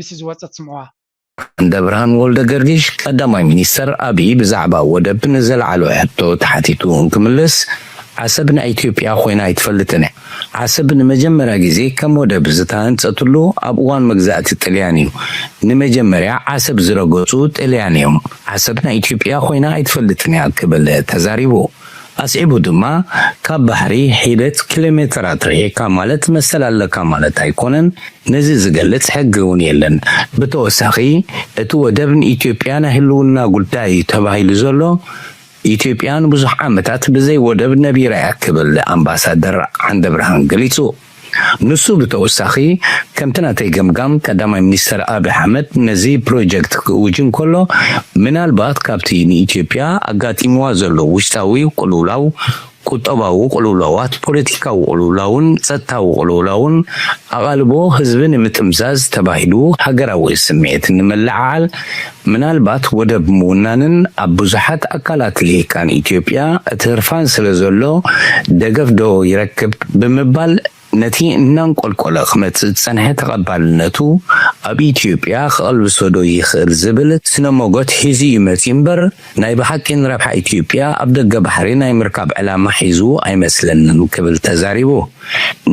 ቢቢሲ ዝወፀት ስምዕዋ። ዓንደብርሃን ወልደ ገርጊሽ ቀዳማይ ሚኒስተር ኣብይ ብዛዕባ ወደብ ንዘለዓሎ ሕቶ ተሓቲቱ እንክምልስ፣ ዓሰብ ናይ ኢትዮጵያ ኮይና ኣይትፈልጥን እያ። ዓሰብ ንመጀመርያ ግዜ ከም ወደብ ዝተሃንጸትሉ ኣብ እዋን መግዛእቲ ጥልያን እዩ። ንመጀመርያ ዓሰብ ዝረገጹ ጥልያን እዮም። ዓሰብ ናይ ኢትዮጵያ ኮይና ኣይትፈልጥን እያ ክብል ተዛሪቡ። ኣስዒቡ ድማ ካብ ባሕሪ ሒደት ኪሎ ሜተራት ርሒቕካ ማለት መሰል ኣለካ ማለት ኣይኮነን፣ ነዚ ዝገልጽ ሕጊ እውን የለን። ብተወሳኺ እቲ ወደብ ንኢትዮጵያ ናይ ህልውና ጉዳይ እዩ ተባሂሉ ዘሎ ኢትዮጵያ ንብዙሕ ዓመታት ብዘይ ወደብ ነቢራ እያ ክብል ኣምባሳደር ዓንደብርሃን ገሊጹ። ንሱ ብተወሳኺ ከምቲ ናተይ ገምጋም ቀዳማይ ሚኒስተር ኣብይ ኣሕመድ ነዚ ፕሮጀክት ክእውጅ እንከሎ ምናልባት ካብቲ ንኢትዮጵያ ኣጋጢምዋ ዘሎ ውሽጣዊ ቅልውላው ቁጠባዊ ቅልውላዋት፣ ፖለቲካዊ ቅልውላውን ጸጥታዊ ቅልውላውን ኣቓልቦ ህዝቢ ንምጥምዛዝ ተባሂሉ ሃገራዊ ስምዒት ንምልዕዓል ምናልባት ወደብ ምውናንን ኣብ ብዙሓት ኣካላት ልሂቃን ኢትዮጵያ እቲ ህርፋን ስለ ዘሎ ደገፍ ዶ ይረክብ ብምባል ነቲ እናንቆልቆለ ክመጽእ ዝጸንሐ ተቐባልነቱ ኣብ ኢትዮጵያ ክቐልብሶ ዶ ይኽእል ዝብል ስነ ሞጎት ሒዙ እዩ መጺኡ እምበር ናይ ብሓቂ ንረብሓ ኢትዮጵያ ኣብ ደገ ባሕሪ ናይ ምርካብ ዕላማ ሒዙ ኣይመስለንን ክብል ተዛሪቡ።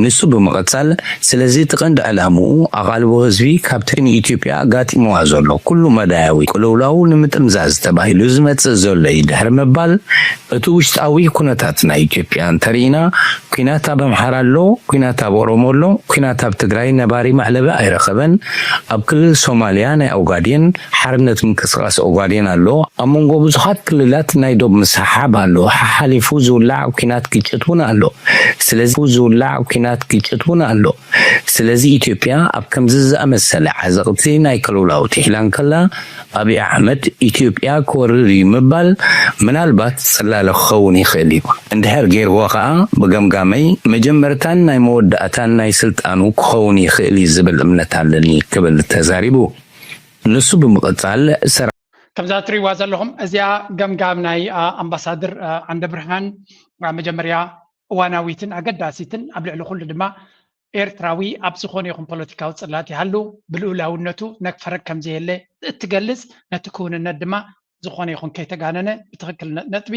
ንሱ ብምቕጻል ስለዚ እቲ ቀንዲ ዕላምኡ ኣቓልቦ ህዝቢ ካብቲ ንኢትዮጵያ ኣጋጢምዋ ዘሎ ኩሉ መዳያዊ ቅልውላው ንምጥምዛዝ ተባሂሉ ዝመጽእ ዘሎ እዩ ድሕሪ ምባል እቲ ውሽጣዊ ኩነታት ናይ ኢትዮጵያ እንተርኢና ኲናት ኣብ ኣምሓራ ኣሎ፣ ኲናት ኣብ ኦሮሞ ኣሎ፣ ኲናት ኣብ ትግራይ ነባሪ መዕለቢ ኣይረኸበን፣ ኣብ ክልል ሶማልያ ናይ ኦጋዴን ሓርነት ምንቅስቃስ ኦጋዴን ኣሎ፣ ኣብ መንጎ ብዙሓት ክልላት ናይ ዶብ ምስሕሓብ ኣሎ፣ ሓሓሊፉ ዝውላዕ ኲናት ግጭት እውን ኣሎ። ስለዚ ዝውላዕ ኲናት ግጭት እውን ኣሎ። ስለዚ ኢትዮጵያ ኣብ ከምዚ ዝኣመሰለ ዓዘቕቲ ናይ ቅልውላው ትሒላ እንከላ ኣብይ ኣሕመድ ኢትዮጵያ ክወርር እዩ ምባል ምናልባት ጽላለ ክኸውን ይኽእል እዩ። እንድሕር ገይርዎ ከኣ ብገምጋመይ መጀመርታን ናይ መወዳእታን ናይ ስልጣኑ ክኸውን ይኽእል እዩ ዝብል እምነት ኣለኒ ክብል ተዛሪቡ። ንሱ ብምቕጻል ሰራ ከምዛ ትሪእዋ ዘለኹም እዚኣ ገምጋም ናይ ኣምባሳደር ዓንደብርሃን መጀመርያ እዋናዊትን ኣገዳሲትን ኣብ ልዕሊ ኩሉ ድማ ኤርትራዊ ኣብ ዝኾነ ይኹን ፖለቲካዊ ጽላት ይሃሉ ብልኡላውነቱ ነክፈረግ ከም ዘየለ እትገልጽ ነቲ ክውንነት ድማ ዝኾነ ይኹን ከይተጋነነ ብትኽክል ነጥቢ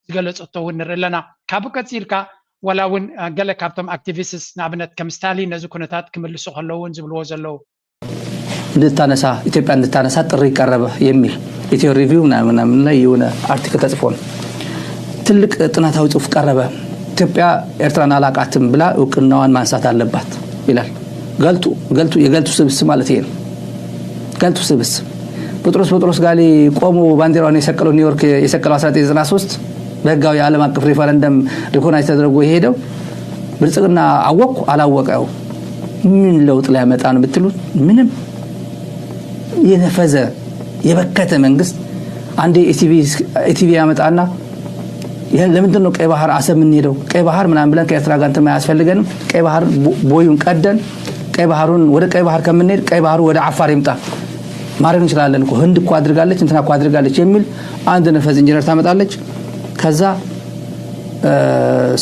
ዝገለጸቶ እውን ንርኢ ኣለና። ካብኡ ቀጺልካ ዋላ እውን ገለ ካብቶም ኣክቲቪስትስ ንኣብነት ከም ስታሊን ነዚ ኩነታት ክምልሱ ከለዉ እውን ዝብልዎ ዘለዉ እንድታነሳ ኢትዮጵያ እንድታነሳ ጥሪ ቀረበ የሚል ኢትዮ ሪቪው ምናምን ምናምን ላይ የሆነ አርቲክል ተጽፎ ነው። ትልቅ ጥናታዊ ጽሑፍ ቀረበ። ኢትዮጵያ ኤርትራን አላቃትም ብላ እውቅናዋን ማንሳት አለባት ይላል። ገልቱ ገልቱ የገልቱ ስብስብ ማለት ይሄ ነው። ገልቱ ስብስብ ጴጥሮስ ጴጥሮስ ጋሊ ቆሞ ባንዲራውን የሰቀለው ኒውዮርክ የሰቀለው አስራ ዘጠኝ ዘጠና ሶስት በህጋዊ ዓለም አቀፍ ሪፈረንደም ሪኮግናይዝ ተደርጎ የሄደው ብልጽግና አወቅኩ አላወቀው ምን ለውጥ ሊያመጣ ነው ብትሉት ምንም የነፈዘ የበከተ መንግስት አንዴ ኢቲቪ ያመጣና ለምንድን ነው ቀይ ባህር አሰብ የምንሄደው? ቀይ ባህር ምናምን ብለን ከኤርትራ ጋር እንትን አያስፈልገንም። ቀይ ባህር ቦዩን ቀደን ቀይ ባህሩን ወደ ቀይ ባህር ከምንሄድ ቀይ ባህሩ ወደ አፋር ይምጣ ማድረግ እንችላለን እኮ ህንድ እኮ አድርጋለች እንትና እኮ አድርጋለች የሚል አንድ ነፈዝ ኢንጂነር ታመጣለች። ከዛ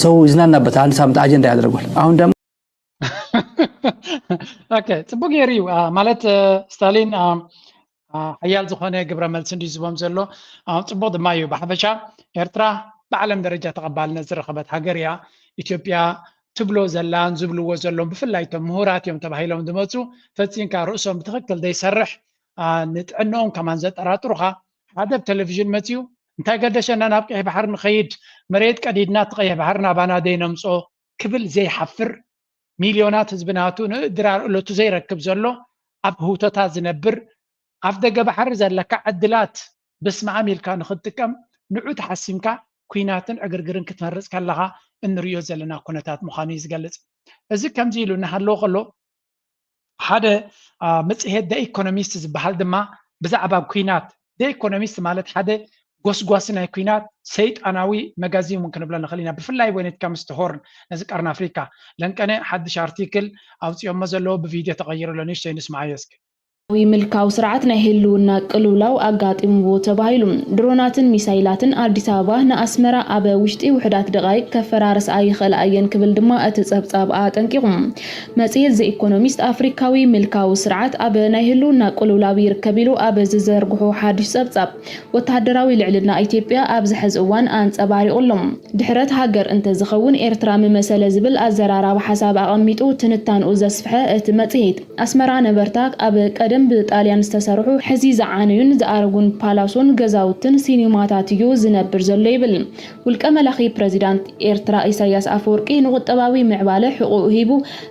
ሰው ይዝናናበት አንድ ሳምንት አጀንዳ ያደርጓል። አሁን ደግሞ ኦኬ ጽቡቅ ገይሩ እዩ ማለት ስታሊን ሓያል ዝኾነ ግብረ መልሲ እንዲ ዝቦም ዘሎ ጽቡቅ ድማ እዩ። ብሓፈሻ ኤርትራ ብዓለም ደረጃ ተቐባልነት ዝረኸበት ሃገር እያ። ኢትዮጵያ ትብሎ ዘላን ዝብልዎ ዘሎን ብፍላይ እቶም ምሁራት እዮም ተባሂሎም ዝመፁ ፈፂምካ ርእሶም ብትኽክል ዘይሰርሕ ንጥዕንኦም ከማን ዘጠራጥሩኻ ሓደ ብ ቴሌቪዥን መፅዩ እንታይ ገደሸና ናብ ቀይሕ ባሕር ንኸይድ መሬት ቀዲድና እቲ ቀይሕ ባሕር ናባና ደይነምፆ ክብል ዘይሓፍር ሚልዮናት ህዝቢ ናቱ ንድራር እለቱ ዘይረክብ ዘሎ ኣብ ህውተታ ዝነብር ኣብ ደገ ባሕሪ ዘለካ ዕድላት ብስማዓም ኢልካ ንኽትጥቀም ንዑ ተሓሲምካ ኲናትን ዕግርግርን ክትመርፅ ከለኻ እንሪኦ ዘለና ኩነታት ምዃኑ እዩ ዝገልፅ። እዚ ከምዚ ኢሉ እናሃለወ ከሎ ሓደ መፅሄት ደ ኢኮኖሚስት ዝበሃል ድማ ብዛዕባ ኲናት ደ ኢኮኖሚስት ማለት ሓደ ጎስጓሲ ናይ ኲናት ሰይጣናዊ መጋዚን እውን ክንብሎ ንኽእል ኢና። ብፍላይ ወይነት ከምስቲ ሆርን ነዚ ቀርኒ ኣፍሪካ ለንቀነ ሓድሽ ኣርቲክል ኣውፅኦሞ ዘለዎ ብቪድዮ ተቐይሩ ኣሎ። ንእሽተይ ንስማዓዮ እስኪ። ዊ ምልካዊ ስርዓት ናይ ህልውና ቅልውላው ኣጋጢምዎ ተባሂሉ። ድሮናትን ሚሳይላትን ኣዲስ ኣበባ ንኣስመራ ኣብ ውሽጢ ውሕዳት ደቓይቅ ከፈራርሳ ይኽእላ እየን ክብል ድማ እቲ ጸብጻብ ኣጠንቂቑ። መጽሔት ዘ ኢኮኖሚስት ኣፍሪካዊ ምልካዊ ስርዓት ኣብ ናይ ህልውና ቅልውላው ይርከብ ኢሉ ኣብ ዝዘርግሖ ሓድሽ ጸብጻብ፣ ወተሃደራዊ ልዕልና ኢትዮጵያ ኣብዚ ሕዚ እዋን ኣንጸባሪቑ ኣሎ። ድሕረት ሃገር እንተዝኸውን ኤርትራ ምመሰለ ዝብል ኣዘራራባ ሓሳብ ኣቐሚጡ ትንታንኡ ዘስፍሐ እቲ መጽሔት፣ ኣስመራ ነበርታ ኣብ ቀደም ብጣልያን ዝተሰርሑ፣ ሕዚ ዝዓነዩን ዝኣረጉን ፓላሶን ገዛውትን ሲኒማታት እዩ ዝነብር ዘሎ ይብል። ውልቀ መላኺ ፕረዚዳንት ኤርትራ ኢሳያስ ኣፈወርቂ ንቁጠባዊ ምዕባለ ሕቑኡ ሂቡ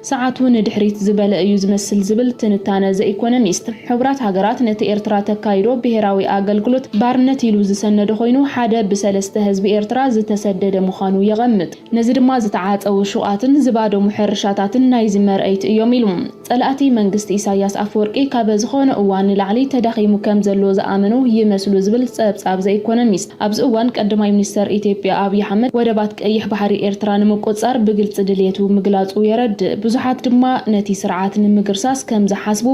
ሰዓቱ ንድሕሪት ዝበለ እዩ ዝመስል ዝብል ትንታነ ዘ ኢኮኖሚስት፣ ሕቡራት ሃገራት ነቲ ኤርትራ ተካይዶ ብሄራዊ ኣገልግሎት ባርነት ኢሉ ዝሰነዶ ኮይኑ፣ ሓደ ብሰለስተ ህዝቢ ኤርትራ ዝተሰደደ ምዃኑ የቐምጥ። ነዚ ድማ ዝተዓጸዉ ሹቓትን ዝባደሙ ሕርሻታትን ናይዚ መርኣይቲ እዮም ኢሉ። ጸላእቲ መንግስቲ ኢሳያስ ኣፈወርቂ ካብ ዝኾነ እዋን ንላዕሊ ተዳኺሙ ከም ዘሎ ዝኣመኑ ይመስሉ ዝብል ጸብጻብ ዘ ኢኮኖሚስት፣ ኣብዚ እዋን ቀዳማይ ሚኒስተር ኢትዮጵያ ኣብይ ኣሕመድ ወደባት ቀይሕ ባሕሪ ኤርትራ ንምቁጽጻር ብግልጺ ድልየቱ ምግላጹ የረድእ። ብዙሓት ድማ ነቲ ስርዓት ንምግርሳስ ከም ዝሓስቡ፣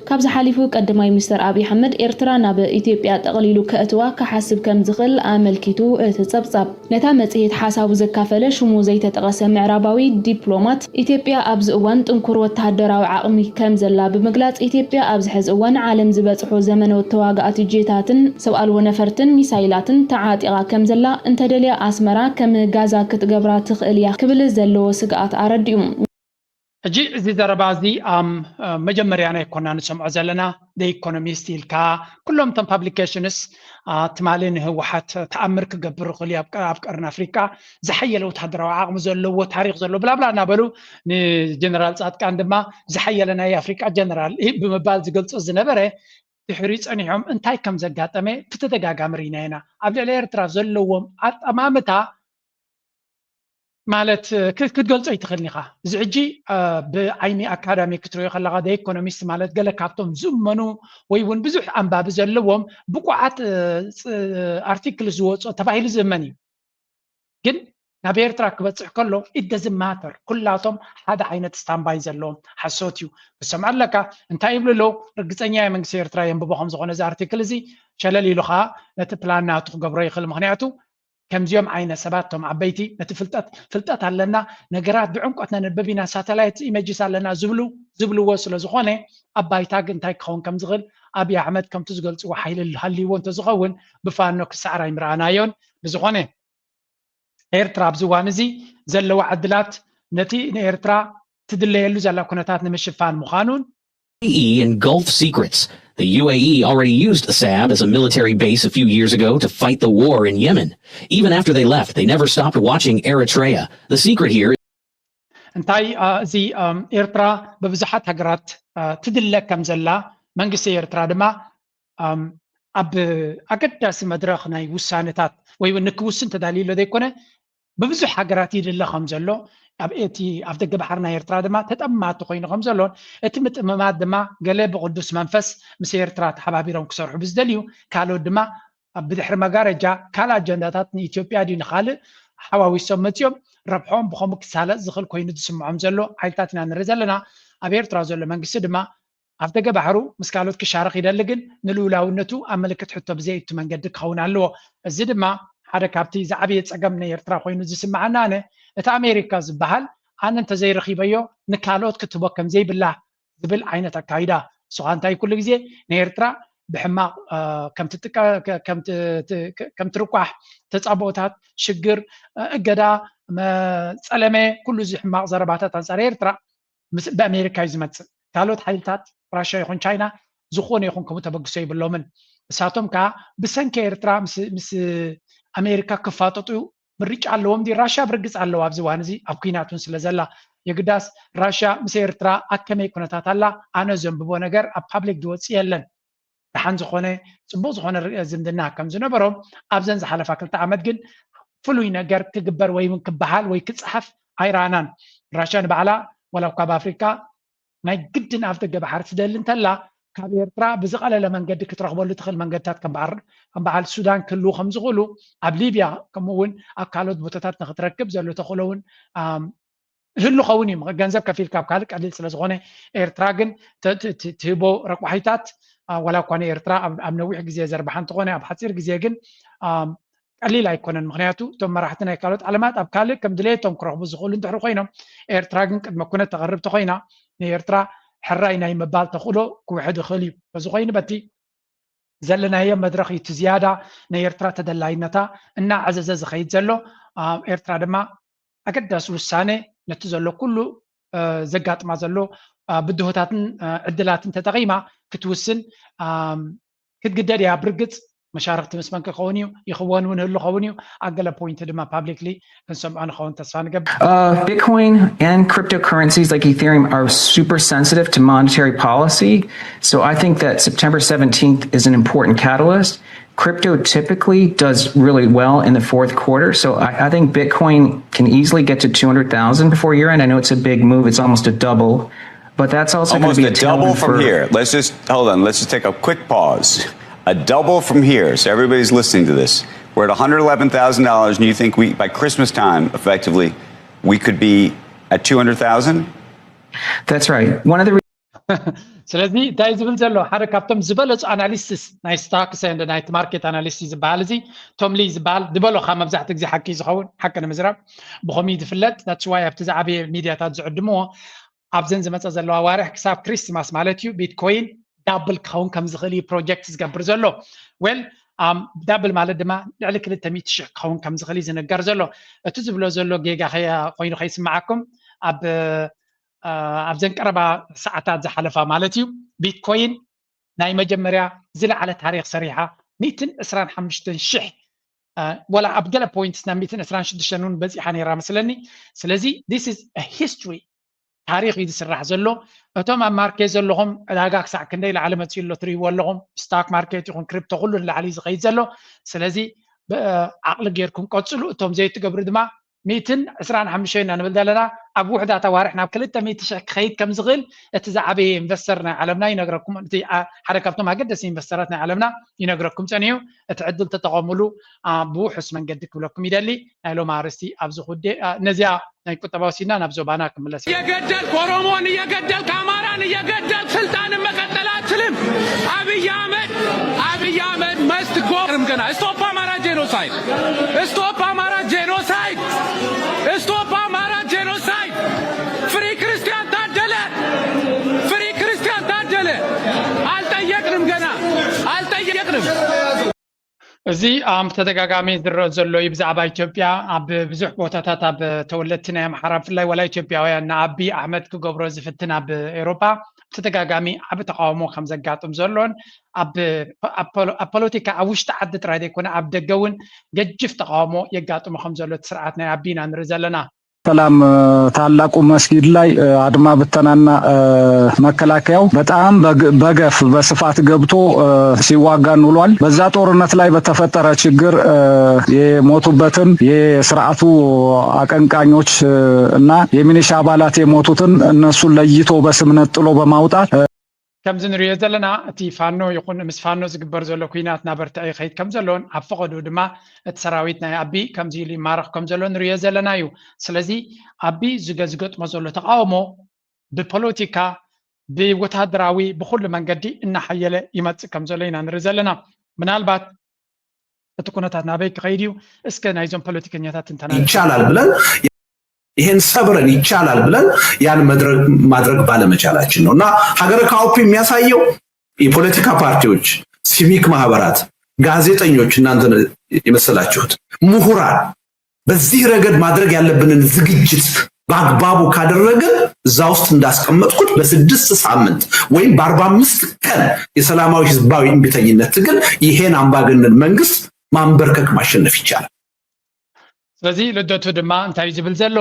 ካብዚ ሓሊፉ ቀዳማይ ሚኒስተር ኣብይ ኣሕመድ ኤርትራ ናብ ኢትዮጵያ ጠቕሊሉ ከእትዋ ክሓስብ ከም ዝኽእል ኣመልኪቱ እቲ ጸብጻብ። ነታ መጽሔት ሓሳቡ ዘካፈለ ሽሙ ዘይተጠቐሰ ምዕራባዊ ዲፕሎማት፣ ኢትዮጵያ ኣብዚ እዋን ጥንኩር ወተሃደራዊ ዓቕሚ ከም ዘላ ብምግላጽ፣ ኢትዮጵያ ኣብዚ ሕዚ እዋን ዓለም ዝበጽሖ ዘመነ ተዋጋእቲ ጄታትን ሰብ ኣልቦ ነፈርትን ሚሳይላትን ተዓጢቓ ከም ዘላ፣ እንተደልያ ኣስመራ ከም ጋዛ ክትገብራ ትኽእል እያ ክብል ዘለዎ ስግኣት ኣረዲኡ። ሕጂ እዚ ዘረባ እዚ ኣም መጀመርያና ኣይኮና ንሰምዖ ዘለና። The Economist ኢልካ ኩሎም እቶም ፓብሊኬሽንስ ትማሊ ንህወሓት ተኣምር ክገብር ይኽእል እዩ ኣብ ቀ- ኣብ ቀርኒ ኣፍሪቃ ዝሓየለ ወታደራዊ ዓቕሚ ዘለዎ ታሪክ ዘለዎ ብላብላ እናበሉ ንጀነራል ፃድቃን ድማ ዝሓየለ ናይ ኣፍሪቃ ጀነራል እዩ ብምባል ዝገልጾ ዝነበረ ድሕሪ ፀኒሖም እንታይ ከም ዘጋጠመ ብተደጋጋሚ ርኢና ኢና። ኣብ ልዕሊ ኤርትራ ዘለዎም ኣጠማምታ ማለት ክ- ክትገልጾ ኣይትኽእልን ኢኻ። እዚ ሕጂ ብዓይኒ ኣካዳሚ ክትሪኦ ከለኻ ኢኮኖሚስት ማለት ገለ ካብቶም ዝእመኑ ወይ እውን ብዙሕ ኣንባቢ ዘለዎም ብቁዓት ኣርቲክል ዝወፅኦ ተባሂሉ ዝእመን እዩ። ግን ናብ ኤርትራ ክበፅሕ ከሎ ኢደዝማተር ኩላቶም ሓደ ዓይነት ስታምባይ ዘለዎም ሓሶት እዩ። ክሰምዖ ኣለካ እንታይ ይብሉ ኣለዉ። ርግፀኛ እየ መንግስቲ ኤርትራ የንብቦ ከም ዝኾነ እዚ ኣርቲክል እዚ ሸለል ኢሉ ከዓ ነቲ ፕላን ናቱ ክገብሮ ይኽእል። ምክንያቱ ከምዚኦም ዓይነት ሰባት እቶም ዓበይቲ ነቲ ፍልጠት ፍልጠት ኣለና ነገራት ብዕምቆት ነንብብ ኢና ሳተላይት ኢመጅስ ኣለና ዝብሉ ዝብልዎ ስለ ዝኾነ ኣብ ባይታ ግን እንታይ ክኸውን ከም ዝኽእል ኣብይ ኣሕመድ ከምቲ ዝገልፅዎ ሓይሊ ሃልይዎ እንተዝኸውን ብፋኖ ክሰዓር ኣይምረኣናዮን። ብዝኾነ ኤርትራ ኣብዚ እዋን እዚ ዘለዋ ዕድላት ነቲ ንኤርትራ ትድለየሉ ዘላ ኩነታት ንምሽፋን ምዃኑን E and Gulf secrets. The U A E already used Assab as a military base a few years ago to fight the war in Yemen. Even after they left, they never stopped watching Eritrea. The secret here እንታይ እዚ ኤርትራ ብብዙሓት ሃገራት ትድለ ከም ዘላ መንግስቲ ኤርትራ ድማ ኣብ ኣገዳሲ መድረኽ ናይ ውሳነታት ወይ እውን ንክውስን ተዳልዩ ሎ ዘይኮነ ብብዙሕ ሃገራት ይድለ ከም ዘሎ ኣብ እቲ ኣብ ደገ ባሕሪ ናይ ኤርትራ ድማ ተጠማቲ ኮይኑ ከም ዘሎን እቲ ምጥምማት ድማ ገለ ብቅዱስ መንፈስ ምስ ኤርትራ ተሓባቢሮም ክሰርሑ ብዝደልዩ ካልኦት ድማ ብድሕሪ መጋረጃ ካልእ ኣጀንዳታት ንኢትዮጵያ ድዩ ንካልእ ሓዋዊሶም መፂኦም ረብሖም ብከምኡ ክሳለጥ ዝኽእል ኮይኑ ዝስምዖም ዘሎ ሓይልታት ኢና ንርኢ ዘለና። ኣብ ኤርትራ ዘሎ መንግስቲ ድማ ኣብ ደገ ባሕሩ ምስ ካልኦት ክሻረኽ ይደሊ ግን ንልኡላውነቱ ኣብ ምልክት ሕቶ ብዘይእቱ መንገዲ ክኸውን ኣለዎ። እዚ ድማ ሓደ ካብቲ ዝዓበየ ፀገም ናይ ኤርትራ ኮይኑ ዝስምዓኒ ኣነ እቲ ኣሜሪካ ዝበሃል ኣነ እንተዘይረኺበዮ ንካልኦት ክትህቦ ከምዘይብላ ዝብል ዓይነት ኣካይዳ ንስኻ እንታይ ኩሉ ግዜ ንኤርትራ ብሕማቕ ከም ትርቋሕ ተፃብኦታት ሽግር እገዳ ፀለመ ኩሉ እዚ ሕማቕ ዘረባታት ኣንፃር ኤርትራ ብኣሜሪካ እዩ ዝመፅእ ካልኦት ሓይልታት ራሽያ ይኹን ቻይና ዝኾነ ይኹን ከምኡ ተበግሶ ይብሎምን እሳቶም ከዓ ብሰንኪ ኤርትራ ምስ ኣሜሪካ ክፋጠጡ ምርጫ ኣለዎም ዲ ራሽያ ብርግፅ ኣለዋ ኣብዚ ዋን እዚ ኣብ ኩናት እውን ስለ ዘላ የግዳስ ራሽያ ምስ ኤርትራ ኣብ ከመይ ኩነታት ኣላ ኣነ ዘንብቦ ነገር ኣብ ፓብሊክ ዝወፅእ የለን ደሓን ዝኾነ ፅቡቅ ዝኾነ ዝምድና ከም ዝነበሮም ኣብዘን ዝሓለፋ ክልተ ዓመት ግን ፍሉይ ነገር ክግበር ወይ እውን ክበሃል ወይ ክፀሓፍ ኣይረኣናን ራሽያ ንባዕላ ዋላ እኳ ኣብ ኣፍሪካ ናይ ግድን ኣብ ደገ ባሕሪ ትደሊ እንተላ ካብ ኤርትራ ብዝቐለለ መንገዲ ክትረኽበሉ ትኽእል መንገድታት ከም በዓል ሱዳን ክህልዉ ከም ዝኽእሉ ኣብ ሊብያ ከምኡ እውን ኣብ ካልኦት ቦታታት ንክትረክብ ዘሎ ተኽእሎ እውን ህሉ ኸውን እዩ። ገንዘብ ከፊልካ ኣብ ካልእ ቀሊል ስለ ዝኾነ፣ ኤርትራ ግን ተ- ት- ት- ትህቦ ረቋሒታት፣ አ፣ ዋላ እኳ ንኤርትራ ኣብ ኣብ ነዊሕ ግዜ ዘርብሓ እንተኾነ፣ ኣብ ሓፂር ግዜ ግን አ፣ ቀሊል ኣይኮነን። ምክንያቱ እቶም መራሕቲ ናይ ካልኦት ዓለማት ኣብ ካልእ ከም ድሌቶም ክረኽቡ ዝኽእሉ እንድሕር ኮይኖም፣ ኤርትራ ግን ቅድመ ኩነት ተቐርብ ተኾይና፣ ንኤርትራ ሕራይ ናይ ምባል ተኽእሎ ክውሕድ ይኽእል እዩ። በዚ ኮይኑ በቲ ዘለናዮ መድረኽ እዩ እቲ ዝያዳ ናይ ኤርትራ ተደላይነታ እናዓዘዘ ዝኸይድ ዘሎ። አ፣ ኤርትራ ድማ ኣገዳሲ ውሳነ ነቲ ዘሎ ኩሉ አ፣ ዘጋጥማ ዘሎ አ፣ ብድሆታትን አ፣ ዕድላትን ተጠቒማ ክትውስን አ፣ ክትግደድ እያ። ብርግጽ መሻርክቲ ምስ መን ክኸውን እዩ ይኽወን እውን ህሉ ኸውን እዩ። ኣብ ገለ ፖይንት ድማ ፓብሊክሊ ክንሰምዖ ንኸውን ተስፋ ንገብር። Uh, Bitcoin and cryptocurrencies like Ethereum are super sensitive to monetary policy. So I think that September seventeenth is an important catalyst. Crypto typically does really well in the fourth quarter. So I, I think Bitcoin can easily get to two hundred thousand before year end. I know it's a big move, it's almost a double, but that's also going Almost to be a a double tailwind from for here. Let's just hold on. Let's just take a quick pause. A double from here. So everybody's listening to this. We're at one hundred eleven thousand dollars, and you think we, by Christmas time, effectively, we could be at two hundred thousand? That's right. One of the ስለዚ እንታይ ዝብል ዘሎ ሓደ ካብቶም ዝበለፁ ኣናሊስትስ ናይ ስታክስ ንድ ናይ ማርኬት ኣናሊስት ዝበሃል እዚ ቶም ሊ ዝበሃል ዝበሎ ካብ መብዛሕትኡ ግዜ ሓቂ ዝኸውን ሓቂ ንምዝራብ ብኸምኡ ዝፍለጥ that's why ኣብቲ ዝዓበየ ሚድያታት ዝዕድምዎ ኣብዘን ዝመፀ ዘለዋ ዋርሕ ክሳብ ክሪስማስ ማለት እዩ ቢትኮይን ዳብል ክኸውን ከም ዝኽእል እዩ ፕሮጀክት ዝገብር ዘሎ well ዳብል ማለት ድማ ልዕሊ ክልተ ሚእቲ ሽሕ ክኸውን ከም ዝኽእል እዩ ዝንገር ዘሎ እቲ ዝብሎ ዘሎ ጌጋ ኮይኑ ከይስምዓኩም ኣብ ኣብዘን ቀረባ ሰዓታት ዝሓለፋ ማለት እዩ ቢትኮይን ናይ መጀመርያ ዝለዓለ ታሪክ ሰሪሓ ሚእትን ዕስራን ሓሙሽተን ሽሕ ወላ ኣብ ገለ ፖይንትስ ናብ ሚእትን ዕስራን ሽዱሽተን እውን በፂሓ ነይራ መስለኒ ስለዚ this is history ታሪክ እዩ ዝስራሕ ዘሎ እቶም ኣብ ማርኬት ዘለኹም ዕዳጋ ክሳዕ ክንደይ ላዕሊ መፅኡ ኣሎ ትርእይዎ ኣለኹም ስታክ ማርኬት ይኹን ክሪፕቶ ኩሉ ንላዕሊ እዩ ዝኸይድ ዘሎ ስለዚ ዓቕሊ ጌርኩም ቀፅሉ እቶም ዘይትገብሩ ድማ ሚእትን ዕስራን ሓሙሽተን ኢና ንብል ዘለና ኣብ ውሕዳት ኣዋርሕ ናብ ክልተ ሚእቲ ሽሕ ክኸይድ ከም ዝኽእል እቲ ዝዓበየ ኢንቨስተር ናይ ዓለምና ይነግረኩም እቲ ሓደ ካብቶም ኣገደሲ ኢንቨስተራት ናይ ዓለምና ይነግረኩም ፀኒሑ እቲ ዕድል ተጠቐሙሉ ብውሑስ መንገዲ ክብለኩም ይደሊ ናይ ሎም ኣርስቲ ኣብዚ ኩዴ ነዚኣ ናይ ቁጠባ ወሲድና ናብ ዞባና ክምለስ እየገደልክ ኦሮሞን እየገደልክ አማራን እየገደልክ ስልጣንን መቀጠል አትችልም። አብይ አህመድ አብይ አህመድ መስት ጎርም ገና stop Amara genocide stop Amara genocide stop Amara genocide free ክርስቲያን ታደለ free ክርስቲያን ታደለ አልጠየቅንም ገና አልጠየቅንም። እዚ ኣብ ተደጋጋሚ ዝረአ ዘሎ እዩ ብዛዕባ ኢትዮጵያ ኣብ ብዙሕ ቦታታት ኣብ ተወለድቲ ናይ ኣምሓራ ብፍላይ ወላ ኢትዮጵያውያን ንኣቢ ኣሕመድ ክገብሮ ዝፍትን ኣብ ኤሮፓ ብተደጋጋሚ ዓብ ተቃውሞ ከም ዘጋጥም ዘሎን ኣብ ፖለቲካ ኣብ ውሽጢ ዓዲ ጥራይ ዘይኮነ ኣብ ደገ እውን ገጅፍ ተቃውሞ የጋጥሞ ከም ዘሎ እቲ ስርዓት ናይ ኣቢ ኢና ንርኢ ዘለና ሰላም ታላቁ መስጊድ ላይ አድማ ብተናና መከላከያው በጣም በገፍ በስፋት ገብቶ ሲዋጋን ውሏል። በዛ ጦርነት ላይ በተፈጠረ ችግር የሞቱበትም የስርዓቱ አቀንቃኞች እና የሚኒሻ አባላት የሞቱትን እነሱን ለይቶ በስም ነጥሎ በማውጣት ከምዚ ንሪኦ ዘለና እቲ ፋኖ ይኹን ምስ ፋኖ ዝግበር ዘሎ ኩናት ናበርትዐ ይኸይድ ከም ዘሎን ኣብ ፈቐድኡ ድማ እቲ ሰራዊት ናይ ኣቢ ከምዚ ኢሉ ይማረኽ ከም ዘሎ ንሪኦ ዘለና እዩ። ስለዚ ኣቢ ዝገ- ዝገጥሞ ዘሎ ተቃውሞ ብፖለቲካ ብወታደራዊ ብኩሉ መንገዲ እናሓየለ ይመፅእ ከም ዘሎ ኢና ንርኢ ዘለና። ምናልባት እቲ ኩነታት ናበይ ክኸይድ እዩ እስከ ናይዞም ፖለቲከኛታት ትንተና ይቻላል ብለን ይሄን ሰብረን ይቻላል ብለን ያን መድረግ ማድረግ ባለመቻላችን ነው እና ሀገረ ካውፕ የሚያሳየው የፖለቲካ ፓርቲዎች፣ ሲቪክ ማህበራት፣ ጋዜጠኞች እናንተ የመሰላችሁት ምሁራን በዚህ ረገድ ማድረግ ያለብንን ዝግጅት በአግባቡ ካደረግን እዛ ውስጥ እንዳስቀመጥኩት በስድስት ሳምንት ወይም በአርባ አምስት ቀን የሰላማዊ ህዝባዊ እምቢተኝነት ትግል ይሄን አምባገነን መንግስት ማንበርከክ ማሸነፍ ይቻላል። ስለዚ ልደቱ ድማ እንታይ ዝብል ዘሎ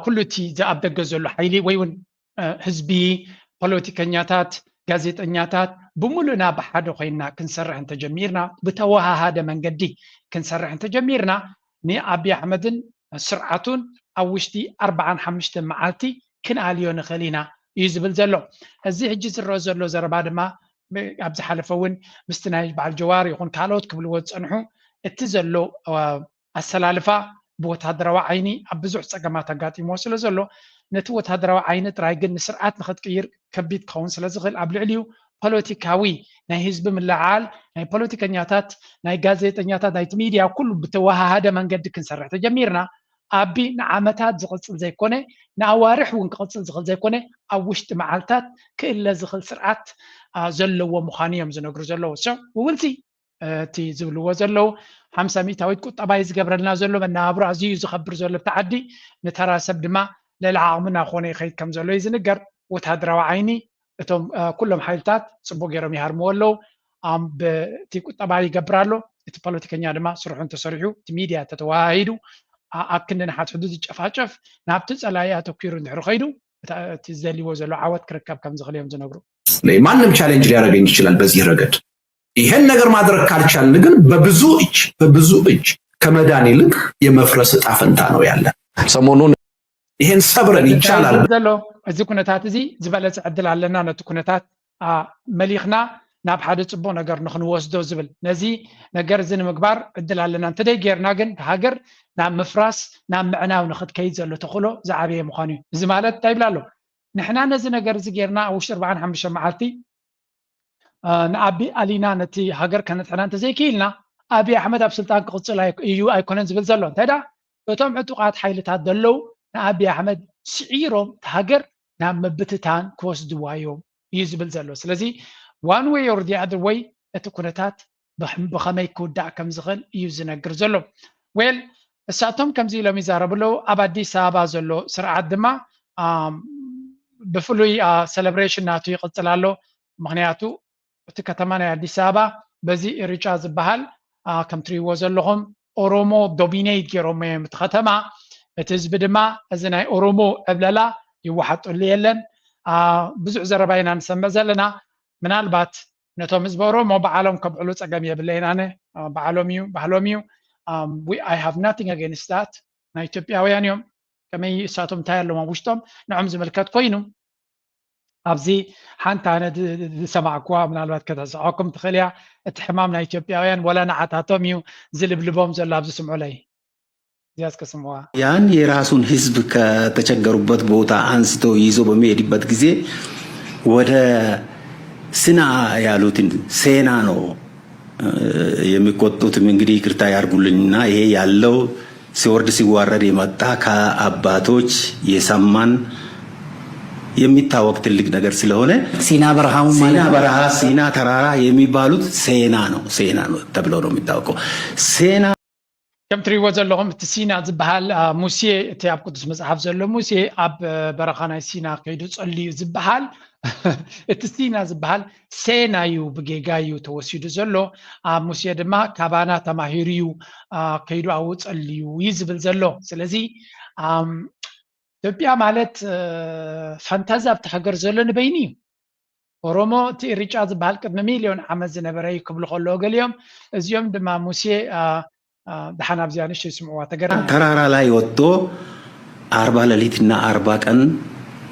ኩሉ እቲ ኣብ ደገ ዘሎ ሓይሊ ወይ እውን ህዝቢ ፖለቲከኛታት ጋዜጠኛታት ብምሉእና ብሓደ ኮይና ክንሰርሕ እንተጀሚርና ብተወሃሃደ መንገዲ ክንሰርሕ እንተጀሚርና ንኣብይ ኣሕመድን ስርዓቱን ኣብ ውሽጢ ኣርባዓን ሓሙሽተን መዓልቲ ክንኣልዮ ንኽእል ኢና እዩ ዝብል ዘሎ እዚ ሕጂ ዝረአ ዘሎ ዘረባ ድማ ኣብ ዝሓለፈ እውን ምስቲ ናይ በዓል ጀዋር ይኹን ካልኦት ክብልዎ ዝፀንሑ እቲ ዘሎ ኣሰላልፋ ብወታደራዊ ዓይኒ ኣብ ብዙሕ ፀገማት ኣጋጢምዎ ስለ ዘሎ ነቲ ወታደራዊ ዓይኒ ጥራይ ግን ንስርዓት ንኽትቅይር ከቢድ ክኸውን ስለ ዝኽእል ኣብ ልዕሊኡ ፖለቲካዊ ናይ ህዝቢ ምልዓል ናይ ፖለቲከኛታት ናይ ጋዜጠኛታት ናይቲ ሚድያ ኩሉ ብተወሃሃደ መንገዲ ክንሰርሕ ተጀሚርና ኣቢ ንዓመታት ዝቕፅል ዘይኮነ ንኣዋርሕ እውን ክቕፅል ዝኽእል ዘይኮነ ኣብ ውሽጢ መዓልታት ክእለ ዝኽእል ስርዓት ዘለዎ ምዃኑ እዮም ዝነግሩ ዘለዉ። ብውልፂ እቲ ዝብልዎ ዘለዉ ሓምሳ ሚእታዊት ቁጠባ እዩ ዝገብረልና ዘሎ መናብሮ ኣዝዩ እዩ ዝኸብር ዘሎ ኣብቲ ዓዲ ንተራ ሰብ ድማ ልዕሊ ዓቕሙ እናኾነ ይኸይድ ከም ዘሎ እዩ ዝንገር። ወታደራዊ ዓይኒ እቶም ኩሎም ሓይልታት ፅቡቅ ገይሮም ይሃርምዎ ኣለዉ። ብቲ ቁጠባ ይገብር ኣሎ። እቲ ፖለቲከኛ ድማ ስርሑ እንተሰሪሑ እቲ ሚድያ ተተወሃሂዱ ኣብ ክንዲ ንሓትሕዱ ዝጨፋጨፍ ናብቲ ፀላኢ ኣተኪሩ እንድሕር ከይዱ እቲ ዝደልይዎ ዘሎ ዓወት ክርከብ ከም ዝኽእል እዮም ዝነግሩ። ማንም ቻሌንጅ ሊያደርገኝ ይችላል በዚህ ረገድ። ይሄን ነገር ማድረግ ካልቻልን ግን በብዙ እጅ በብዙ እጅ ከመዳን ይልቅ የመፍረስ እጣ ፈንታ ነው ያለን። ሰሞኑን ይሄን ሰብረን ይቻላል ዘሎ እዚ ኩነታት እዚ ዝበለፀ ዕድል ኣለና ነቲ ኩነታት መሊኽና ናብ ሓደ ፅቡቅ ነገር ንክንወስዶ ዝብል ነዚ ነገር እዚ ንምግባር ዕድል ኣለና እንተደይ ጌርና ግን ሃገር ናብ ምፍራስ ናብ ምዕናው ንክትከይድ ዘሎ ተኽእሎ ዝዓበየ ምዃኑ እዩ። እዚ ማለት እንታይ ይብል ኣሎ? ንሕና ነዚ ነገር እዚ ጌርና ኣብ ውሽጢ ኣርባዓን ሓሙሽተን መዓልቲ ንኣቢ ኣሊና ነቲ ሃገር ከነድሕና እንተዘይክኢልና ኣብይ ኣሕመድ ኣብ ስልጣን ክቕፅል እዩ ኣይኮነን ዝብል ዘሎ። እንታይ ደኣ እቶም ዕጡቓት ሓይልታት ዘለዉ ንኣብይ ኣሕመድ ስዒሮም እቲ ሃገር ናብ ምብትታን ክወስድዋ እዮም እዩ ዝብል ዘሎ። ስለዚ one way or the other way እቲ ኩነታት ብኸመይ ክውዳእ ከም ዝኽእል እዩ ዝነግር ዘሎ። ዌል እሳቶም ከምዚ ኢሎም ይዛረቡ ኣለዉ። ኣብ ኣዲስ ኣበባ ዘሎ ስርዓት ድማ ብፍሉይ ሰለብሬሽን ናቱ ይቕፅል ኣሎ። ምክንያቱ እቲ ከተማ ናይ ኣዲስ ኣበባ በዚ ኢሪጫ ዝበሃል ከም ትሪእዎ ዘለኹም ኦሮሞ ዶሚኔት ገይሮሞ እዮም እቲ ከተማ። እቲ ህዝቢ ድማ እዚ ናይ ኦሮሞ ዕብለላ ይወሓጠሉ የለን። ብዙሕ ዘረባ ኢና ንሰምዕ ዘለና። ምናልባት ነቶም ህዝቢ ኦሮሞ በዓሎም ከብዕሉ ፀገም የብለይን ኣነ። በዓሎም እዩ ባህሎም እዩ። I have nothing against that። ናይ ኢትዮጵያውያን እዮም። ከመይ እሳቶም እንታይ ኣለዎም ኣብ ውሽጦም ንዖም ዝምልከት ኮይኑ ኣብዚ ሓንቲ ኣነ ዝሰማዕኩዋ ምናልባት ከተስዖኩም ትኽእል እያ። እቲ ሕማም ናይ ኢትዮጵያውያን ወላ ንዓታቶም እዩ ዝልብልቦም ዘሎ ኣብዚ ስምዑለይ። እዚያስ ከስምዋ ያን የራሱን ህዝብ ከተቸገሩበት ቦታ አንስቶ ይዞ በሚሄድበት ጊዜ ወደ ስና ያሉትን ሴና ነው የሚቆጡትም። እንግዲህ ይቅርታ ያርጉልኝና ይሄ ያለው ሲወርድ ሲዋረድ የመጣ ከአባቶች የሰማን የሚታወቅ ትልቅ ነገር ስለሆነ ሲና በረሃውን ሲና ማለት ነው። በረሃ ሲና ተራራ የሚባሉት ሴና ነው። ሴና ነው ተብሎ ነው የሚታወቀው። ሴና ከም ትሪእዎ ዘለኹም እቲ ሲና ዝበሃል ሙሴ እቲ ኣብ ቅዱስ መፅሓፍ ዘሎ ሙሴ ኣብ በረኻ ናይ ሲና ከይዱ ፀልዩ ዝበሃል እቲ ሲና ዝበሃል ሴና እዩ ብጌጋ እዩ ተወሲዱ ዘሎ። ሙሴ ድማ ካባና ተማሂሩ እዩ ከይዱ ኣብኡ ፀልዩ እዩ ዝብል ዘሎ። ስለዚ ኢትዮጵያ ማለት ፈንታዚ ኣብቲ ሃገር ዘሎ ንበይኑ እዩ። ኦሮሞ እቲ ኢሪጫ ዝበሃል ቅድሚ ሚልዮን ዓመት ዝነበረ እዩ ክብሉ ከለዉ ገሊኦም እዚኦም ድማ ሙሴ ደሓን ኣብዚኣ ንእሽተይ ስምዕዋ ተገርም ተራራ ላይ ወጥቶ አርባ ሌሊትና አርባ ቀን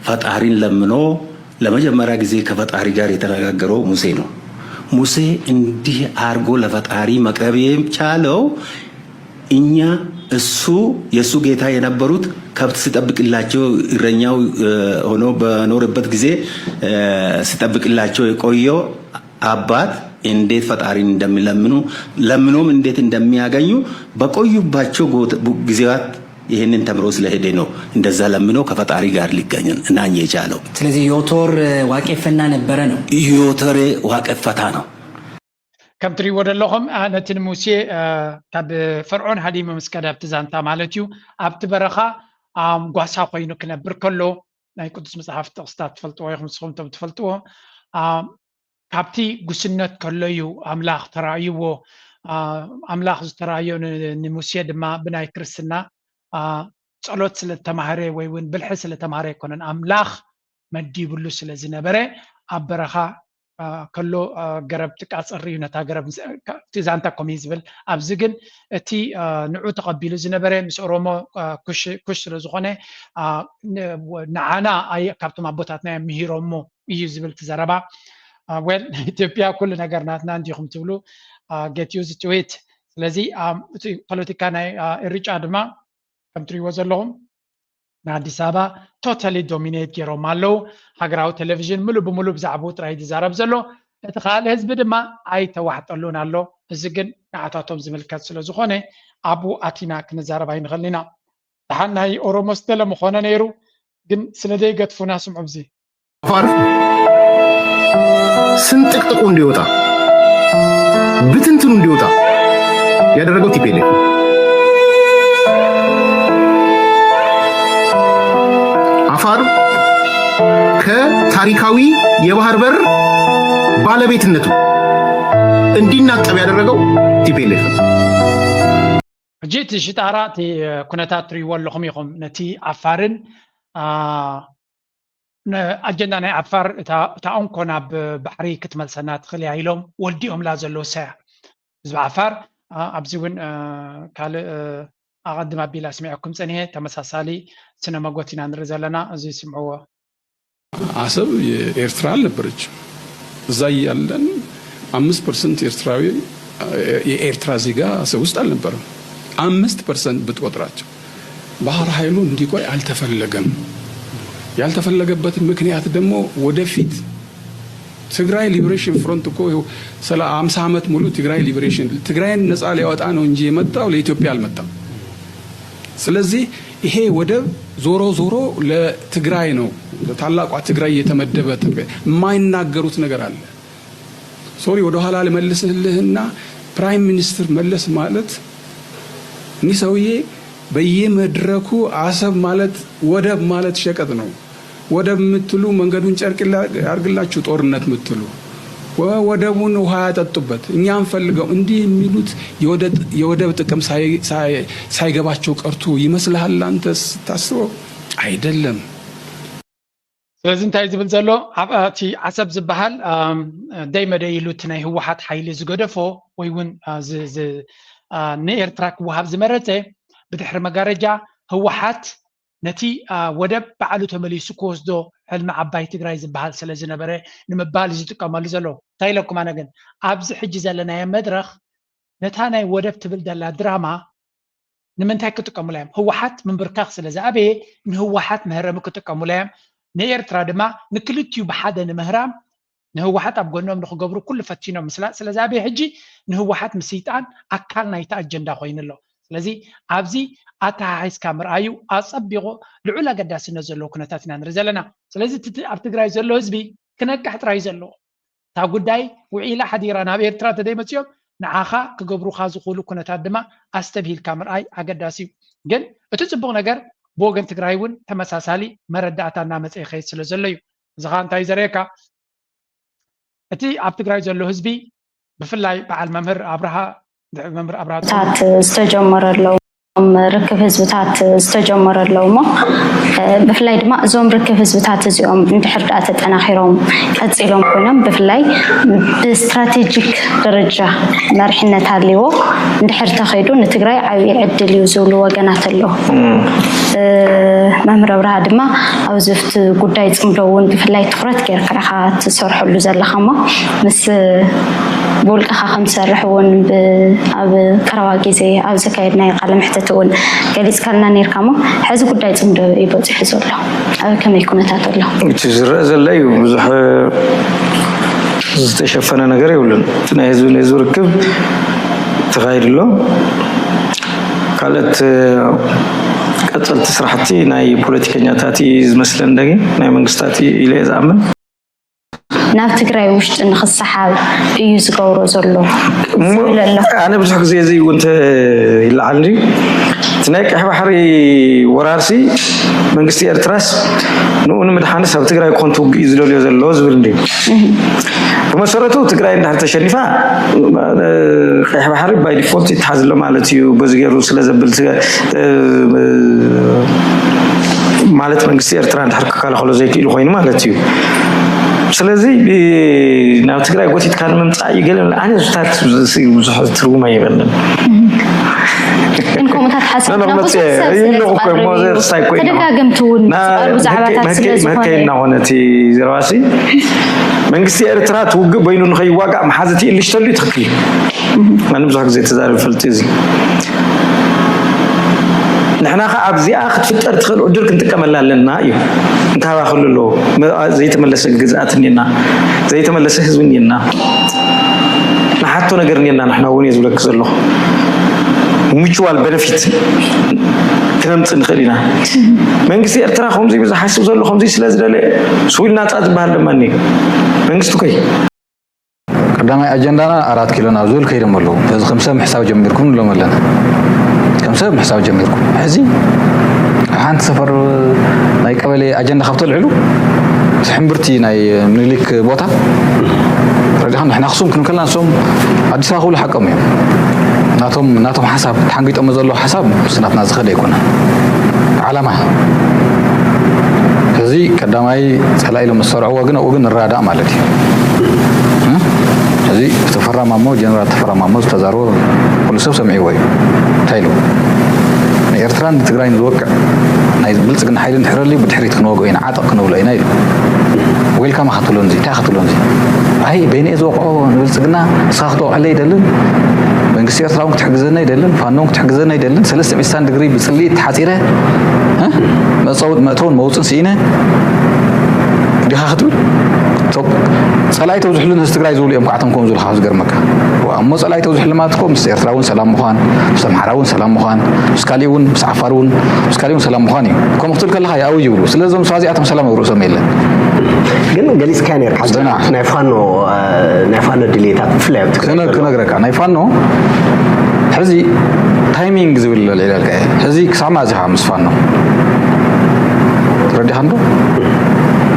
ፈጣሪን ለምኖ ለመጀመሪያ ጊዜ ከፈጣሪ ጋር የተነጋገረው ሙሴ ነው። ሙሴ እንዲህ አርጎ ለፈጣሪ መቅረብ የቻለው እኛ እሱ የእሱ ጌታ የነበሩት ከብት ሲጠብቅላቸው እረኛው ሆኖ በኖረበት ጊዜ ሲጠብቅላቸው የቆየው አባት እንዴት ፈጣሪን እንደሚለምኑ ለምኖም እንዴት እንደሚያገኙ በቆዩባቸው ጊዜያት ይህንን ተምሮ ስለሄደ ነው እንደዛ ለምኖ ከፈጣሪ ጋር ሊገናኝ የቻለው። ስለዚህ ዮቶር ዋቄፈና ነበረ ነው። ዮቶሬ ዋቄፈታ ነው። ከም ትሪእዎ ዘለኹም ነቲ ንሙሴ ካብ ፈርዖን ሃዲሙ ምስ ከደ ኣብቲ ዛንታ ማለት እዩ ኣብቲ በረኻ ጓሳ ኮይኑ ክነብር ከሎ ናይ ቅዱስ መፅሓፍ ጥቕስታት ትፈልጥዎ ኢኹም ንስኹም እቶም ትፈልጥዎ ካብቲ ጉስነት ከሎ እዩ ኣምላኽ ተራእይዎ። ኣምላኽ ዝተራእዮ ንሙሴ ድማ ብናይ ክርስትና ጸሎት ስለ ዝተማህረ ወይ እውን ብልሒ ስለ ተማህረ ኣይኮነን። ኣምላኽ መዲብሉ ስለ ዝነበረ ኣብ በረኻ ከሎ ገረብ ጥቃ ጸሪ እዩ ነታ ገረብ እቲ ዛንታ ኮሚ ዝብል ኣብዚ ግን እቲ ንዑ ተቐቢሉ ዝነበረ ምስ ኦሮሞ ኩሽ ስለ ዝኾነ ንዓና ካብቶም ኣቦታትና እዮም ምሂሮሞ እዩ ዝብል እቲ ዘረባ። Well ኢትዮጵያ ኩሉ ነገር ናትና እንዲኹም ትብሉ get used to it። ስለዚ እቲ ፖለቲካ ናይ ኢሪጫ ድማ ከም ትሪእዎ ዘለኹም ንኣዲስ ኣበባ totally dominate ገይሮም ኣለዉ። ሃገራዊ ቴሌቪዥን ምሉእ ብምሉእ ብዛዕባኡ ጥራይ እዩ ዝዛረብ ዘሎ። እቲ ካልእ ህዝቢ ድማ ኣይተዋሕጠሉን ኣሎ። እዚ ግን ንዓታቶም ዝምልከት ስለ ዝኾነ ኣብኡ ኣቲና ክንዛረብ ኣይንኽእልን ኢና። ደሓን ናይ ኦሮሞስ ገለ ምኾነ ነይሩ፣ ግን ስለ ዘይገድፉና ስምዑ። ኣብዚ ዓፋር ስንጥቅጥቁ እንዲወጣ ብትንትኑ እንዲወጣ ያደረገው ቲፒኤልኤፍ። አፋር ከታሪካዊ የባህር በር ባለቤትነቱ እንዲናጠብ ያደረገው ቲፒኤልኤፍ። ሕጂ እቲ ሽጣራ እቲ ኩነታት ትሪእዎ ኣለኹም ኢኹም። ነቲ ዓፋርን ኣጀንዳ ናይ ዓፋር እታ እንኮ ናብ ባሕሪ ክትመልሰና ትኽእል እያ ኢሎም ወዲኦምላ ዘለዉ ሰያ ህዝቢ ዓፋር። ኣብዚ እውን ካልእ ኣቐድም ኣቢላ ስሚዐኩም ፀኒሐ ተመሳሳሊ ስነ መጎት ኢና ንርኢ ዘለና። እዚ ስምዕዎ። አሰብ የኤርትራ አልነበረችም። እዛ እያለን አምስት ፐርሰንት ኤርትራዊ የኤርትራ ዜጋ አሰብ ውስጥ አልነበረም። አምስት ፐርሰንት ብትቆጥራቸው ባህር ኃይሉ እንዲቆይ አልተፈለገም። ያልተፈለገበት ምክንያት ደግሞ ወደፊት ትግራይ ሊበሬሽን ፍሮንት እኮ ይኸው ስለ አምሳ ዓመት ሙሉ ትግራይ ሊበሬሽን ትግራይን ነፃ ሊያወጣ ነው እንጂ የመጣው ለኢትዮጵያ አልመጣም። ስለዚህ ይሄ ወደብ ዞሮ ዞሮ ለትግራይ ነው፣ ለታላቋ ትግራይ የተመደበ ትግራይ የማይናገሩት ነገር አለ። ሶሪ ወደኋላ ልመልስልህና ፕራይም ሚኒስትር መለስ ማለት እኒህ ሰውዬ በየመድረኩ አሰብ ማለት ወደብ ማለት ሸቀጥ ነው። ወደብ የምትሉ መንገዱን ጨርቅ ያርግላችሁ ጦርነት የምትሉ ወደቡን ውሃ ያጠጡበት እኛ እንፈልገው እንዲህ የሚሉት የወደብ ጥቅም ሳይገባቸው ቀርቶ ይመስልሃል አንተ ስታስበው? አይደለም። ስለዚ እንታይ ዝብል ዘሎ ኣብ እቲ ዓሰብ ዝበሃል ደይ መደይ ኢሉ እቲ ናይ ህወሓት ሓይሊ ዝገደፎ ወይ እውን ንኤርትራ ክወሃብ ዝመረፀ ብድሕሪ መጋረጃ ህወሓት ነቲ ወደብ ባዕሉ ተመሊሱ ክወስዶ ሕልሚ ዓባይ ትግራይ ዝበሃል ስለ ዝነበረ ንምባል እዩ ዝጥቀመሉ ዘሎ። እንታይ ኢለኩም ኣነ ግን ኣብዚ ሕጂ ዘለናዮ መድረኽ ነታ ናይ ወደብ ትብል ዘላ ድራማ ንምንታይ ክጥቀሙላ እዮም? ህወሓት ምንብርካኽ ስለ ዝኣበየ ንህወሓት መህረሚ ክጥቀሙላ እዮም። ንኤርትራ ድማ ንክልቲኡ ብሓደ ንምህራም ንህወሓት ኣብ ጎኖም ንክገብሩ ኩሉ ፈቲኖም ምስላጥ ስለ ዝኣበየ ሕጂ ንህወሓት ምስይጣን ኣካል ናይቲ ኣጀንዳ ኮይኑ ኣሎ። ስለዚ ኣብዚ ኣተሓሒዝካ ምርኣዩ ኣፀቢቑ ልዑል ኣገዳስነት ዘለዎ ኩነታት ኢና ንርኢ ዘለና። ስለዚ እቲ ኣብ ትግራይ ዘሎ ህዝቢ ክነቅሕ ጥራይ ዘለዎ እታ ጉዳይ ውዒላ ሓዲራ ናብ ኤርትራ ተደይመፅኦም ንዓኻ ክገብሩኻ ዝኽእሉ ኩነታት ድማ ኣስተብሂልካ ምርኣይ ኣገዳሲ እዩ። ግን እቲ ፅቡቕ ነገር ብወገን ትግራይ እውን ተመሳሳሊ መረዳእታ እናመፀ ይኸይድ ስለ ዘሎ እዩ። እዚ ከዓ እንታይ ዘርእየካ እቲ ኣብ ትግራይ ዘሎ ህዝቢ ብፍላይ በዓል መምህር ኣብርሃ መምህር ኣብርሃ ታት ዝተጀመረሎም ርክብ ህዝብታት ዝተጀመረለው እሞ ብፍላይ ድማ እዞም ርክብ ህዝብታት እዚኦም እንድሕር ደኣ ተጠናኺሮም ቀፂሎም ኮይኖም ብፍላይ ብስትራቴጂክ ደረጃ መሪሕነት ኣልዎ እንድሕር ተኸይዱ ንትግራይ ዓብዪ ዕድል እዩ ዝብሉ ወገናት ኣለዉ። መምህር ኣብርሃ ድማ ኣብዚ ኣብቲ ጉዳይ ፅምዶ እውን ብፍላይ ትኹረት ጌርካ ኢኻ ትሰርሐሉ ዘለኻ እሞ ምስ ብውልቅኻ ከም ትሰርሕ እውን ኣብ ቀረባ ግዜ ኣብ ዘካየድናዮ ቃለ መሕተት እውን ገሊፅካልና ነይርካ እሞ ሕዚ ጉዳይ ፅምዶ እዩ በፂሑ ዘሎ ኣብ ከመይ ኩነታት ኣሎ? እቲ ዝረአ ዘሎ እዩ ብዙሕ ዝተሸፈነ ነገር የብሉን። እቲ ናይ ህዝቢ ንህዝቢ ርክብ ተኻይዱ ኣሎ። ካልኦት ቀፀልቲ ስራሕቲ ናይ ፖለቲከኛታት እዩ ዝመስለኒ ደጊ ናይ መንግስታት እዩ ኢለ እየ ዝኣምን። ናብ ትግራይ ውሽጢ ንክሰሓብ እዩ ዝገብሮ ዘሎ ዝብል ኣሎ። ኣነ ብዙሕ ግዜ እዚ እውን ይለዓል እንዲ እቲ ናይ ቀሕ ባሕሪ ወራርሲ መንግስቲ ኤርትራስ ንኡ ንምድሓንስ ኣብ ትግራይ ክኾን ትውግእ እዩ ዝደልዮ ዘሎ ዝብል እንዲ ብመሰረቱ ትግራይ እንድሕር ተሸኒፋ ቀይሕ ባሕሪ ባይ ዲፎልት ይተሓዝሎ ማለት እዩ። በዚ ገይሩ ስለ ዘብል ማለት መንግስቲ ኤርትራ እንድሕር ክከላኸሎ ዘይክእል ኮይኑ ማለት እዩ። ስለዚ ናብ ትግራይ ጎቲትካ ንምምፃእ እዩ ገለ ኣነ ዝታት ብዙሕ ትርጉም ኣይበለን። ግን ከምኡታት ሓሳብና ብዙሕ ሰብ ስለ ዝቐርብ እዩ። ተደጋገምቲ እውን ዝቐርቡ ዛዕባታት ስለ ዝኾነ መከይና ኾነ እቲ ዘረባሲ መንግስቲ ኤርትራ ትውግእ በይኑ ንኸይዋጋእ መሓዝ እቲ ኢልሽተሉ እዩ ትኽክል እዩ። ኣነ ብዙሕ ግዜ ተዛረብ ፈልጥ እዚ ንሕና ከ ኣብዚኣ ክትፍጠር ትኽእል ዕድል ክንጥቀመላ ኣለና እዩ። እንታባ ክሉ ኣለዎ። ዘይተመለሰ ግዝኣት እኒና፣ ዘይተመለሰ ህዝቢ እኒና። ንሓቶ ነገር እኒና ንሕና እውን እየ ዝብለክ ዘለኹ። ሚቹዋል ቤነፊት ክነምፅእ ንኽእል ኢና። መንግስቲ ኤርትራ ከምዚ ዝሓስብ ዘሎ ከምዚ ስለ ዝደለ ስዊል ናፃ ዝበሃል ድማ እኒዩ መንግስቲ ኮይ ቀዳማይ ኣጀንዳና ኣራት ኪሎ ናብ ዝብል ከይዶም ኣለዉ። እዚ ከም ሰብ ምሕሳብ ጀሚርኩም ንብሎም ኣለና። ከም ሰብ ምሕሳብ ጀሚርኩም። ሕዚ ሓንቲ ሰፈር ናይ ቀበሌ ኣጀንዳ ካብ ተልዕሉ እቲ ሕምብርቲ ናይ ምኒልክ ቦታ ረዲኻ ንሕና ኣኽሱም ክንከልና ንሶም ኣዲስ ኣበባ ክብሉ ሓቆም እዮም። ናቶም ናቶም ሓሳብ ተሓንጊጦሞ ዘለዉ ሓሳብ ምስ ናትና ዝኸደ ኣይኮነን። ዓላማ እዚ ቀዳማይ ጸላኢ ኢሎም ዝሰርዕዎ ግን ኣብኡ ግን ንረዳእ ማለት እዩ። እዚ ተፈራ ማሞ ጀነራል ተፈራ ማሞ ዝተዛረቦ ኩሉ ሰብ ሰሚዕዎ እዩ። እንታይ ኢሉ ንኤርትራን ንትግራይን ዝወቅዕ ናይ ብልጽግና ሓይሊ እንድሕር ኣልዩ ብድሕሪት ክንወግኦ ኢና ዓጠቕ ክነብሎ ኢና ኢሉ። ዌልካም ክትብሎ እንዚ እንታይ ክትብሎ እንዚ ኣይ በይነ እየ ዝወቅዖ ንብልጽግና ንስኻ ክትወቅዐለይ ኣይደልን መንግስቲ ኤርትራ እውን ክትሕግዘና ኣይደልን ፋኖ እውን ክትሕግዘና ኣይደልን ሰለስተ ሚእቲ ስሳን ድግሪ ብጽልኢ ተሓጺረ መእተውን መውፅን ስኢነ ዲኻ ክትብል ጸላኢ ተብዝሕሉ ንህዝቢ ትግራይ ዝብሉ እዮም ከዓቶም ከምኡ ዝብሉ ካብ ዝገርመካ እሞ ጸላኢ ተብዝሕሉ ማለት እኮ ምስ ኤርትራ እውን ሰላም ምዃን ምስ ኣምሓራ እውን ሰላም ምዃን ምስ ካሊእ እውን ምስ ዓፋር እውን ምስ ካሊእ እውን ሰላም ምዃን እዩ ከምኡ ክትብል ከለኻ ይኣውጅ ይብሉ ስለዚ እዞም ሰባት እዚኣቶም ሰላም ኣብ ርእሶም የለን ግን ገሊጽካዮ ነርካ ናይ ፋኖ ናይ ፋኖ ድሌታት ብፍላይ ኣብ ትግራይ ክነግረካ ናይ ፋኖ ሕዚ ታይሚንግ ዝብል ኣልዒለልካ እየ ሕዚ ክሳብ ማዚ ከዓ ምስ ፋኖ ተረዲኻ እንዶ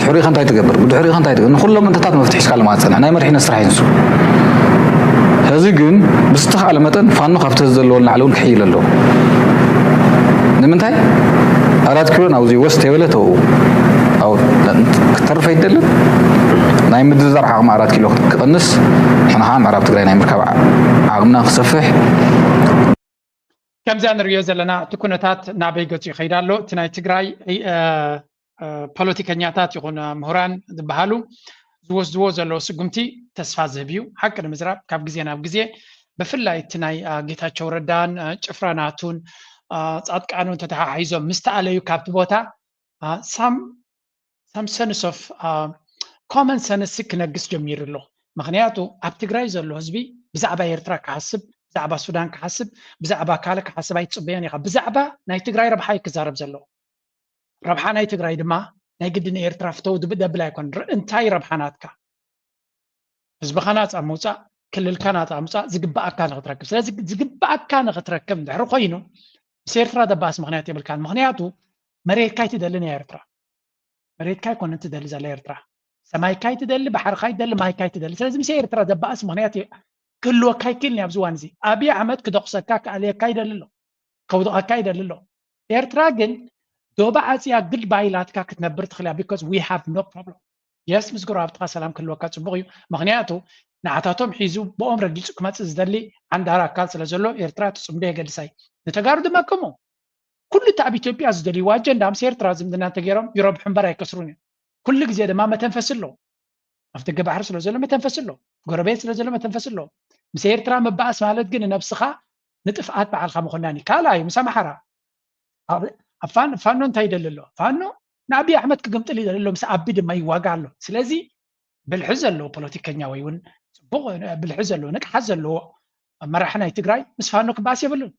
ድሕሪኡ እንታይ ትገብር ብድሕሪኡ እንታይ ትገብር ንኩሎም እንተታት መፍትሒ ስካ ለማፀንዕ ናይ መሪሕነት ስራሕ ይንሱ ሕዚ ግን ብዝተኻለ መጠን ፋኖ ካብቲ ዘለዎ ንላዕሊ እውን ክሕይል ኣለዎ ንምንታይ ኣራት ኪሎ ናብዚ ወስት የበለ ተው ክትተርፍ ኣይደልን ናይ ምድርዛር ዓቕሚ ኣራት ኪሎ ክቕንስ ንሕና ከዓ ምዕራብ ትግራይ ናይ ምርካብ ዓቕምና ክሰፍሕ ከምዚኣ ንሪኦ ዘለና እቲ ኩነታት ናበይ ገፁ ይኸይድ ኣሎ እቲ ናይ ትግራይ ፖለቲከኛታት ይኹን ምሁራን ዝበሃሉ ዝወስድዎ ዘለዉ ስጉምቲ ተስፋ ዝህብ እዩ። ሓቂ ንምዝራብ ካብ ግዜ ናብ ግዜ ብፍላይ እቲ ናይ ጌታቸው ረዳን ጭፍራናቱን ፃድቃኑን ተተሓሒዞም ምስ ተኣለዩ ካብቲ ቦታ ሳም ሳም ሰንስ ኦፍ ኮመን ሰንስ ክነግስ ጀሚሩ ኣሎ። ምክንያቱ ኣብ ትግራይ ዘሎ ህዝቢ ብዛዕባ ኤርትራ ክሓስብ፣ ብዛዕባ ሱዳን ክሓስብ፣ ብዛዕባ ካልእ ክሓስብ ኣይትፅበዮን ኢኻ። ብዛዕባ ናይ ትግራይ ረብሓ እዩ ክዛረብ ዘሎ። ረብሓ ናይ ትግራይ ድማ ናይ ግድን ኤርትራ ፍተው ድብል ደብል ኣይኮን እንታይ ረብሓ ናትካ ህዝብኻ ናፃ ምውፃእ ክልልካ ናፃ ምውፃእ ዝግበኣካ ንክትረክብ ስለዚ ዝግበኣካ ንክትረክብ እንድሕር ኮይኑ ምስ ኤርትራ ደባእስ ምክንያት የብልካን ምክንያቱ መሬትካ ኣይትደልን እያ ኤርትራ መሬትካ ኣይኮነን ትደሊ ዘላ ኤርትራ ሰማይካ ኣይትደሊ ባሕርካ ኣይትደሊ ማይካ ኣይትደሊ ስለዚ ምስ ኤርትራ ደባእስ ምክንያት ክህልወካ ኣይክእልን ኣብዚ ዋን እዚ ኣብይ ኣሕመድ ክደቁሰካ ክኣልየካ ይደሊ ኣሎ ከውድቐካ ይደሊ ኣሎ ኤርትራ ግን ዶባ ዓፅያ ግድ ባይላትካ ክትነብር ትኽእል because we have no problem yes ምስ ጎረባብትኻ ሰላም ክህልወካ ፅቡቕ እዩ ምክንያቱ ንዓታቶም ሒዙ ብኦም ረጊፁ ክመፅእ ዝደሊ ዓንዳር ኣካል ስለ ዘሎ ኤርትራ ትፅምዶ የገድሳ እዩ ንተጋሩ ድማ ከምኡ ኩሉ እቲ ኣብ ኢትዮጵያ ዝደልይዎ ኣጀንዳ ምስ ኤርትራ ዝምድና እንተገይሮም ይረብሑ እምበር ኣይከስሩን እዮም ኩሉ ግዜ ድማ መተንፈሲ ኣለዎ ኣፍደገ ባሕሪ ስለ ዘሎ መተንፈሲ ኣለዎ ጎረቤት ስለ ዘሎ መተንፈሲ ኣለዎ ምስ ኤርትራ ምባኣስ ማለት ግን ንነብስኻ ንጥፍኣት በዓልካ ምኾናን እዩ ካልኣዩ ምስ ኣምሓራ ኣብ ፋኖ እንታይ ይደሊ ኣሎ ፋኖ ንኣብይ ኣሕመድ ክግምጥል ይደሊ ኣሎ ምስ ኣቢ ድማ ይዋጋ ኣሎ ስለዚ ብልሒ ዘለዎ ፖለቲከኛ ወይ እውን ፅቡቅ ብልሒ ዘለዎ ንቅሓት ዘለዎ መራሒ ናይ ትግራይ ምስ ፋኖ ክበኣስ የብሉን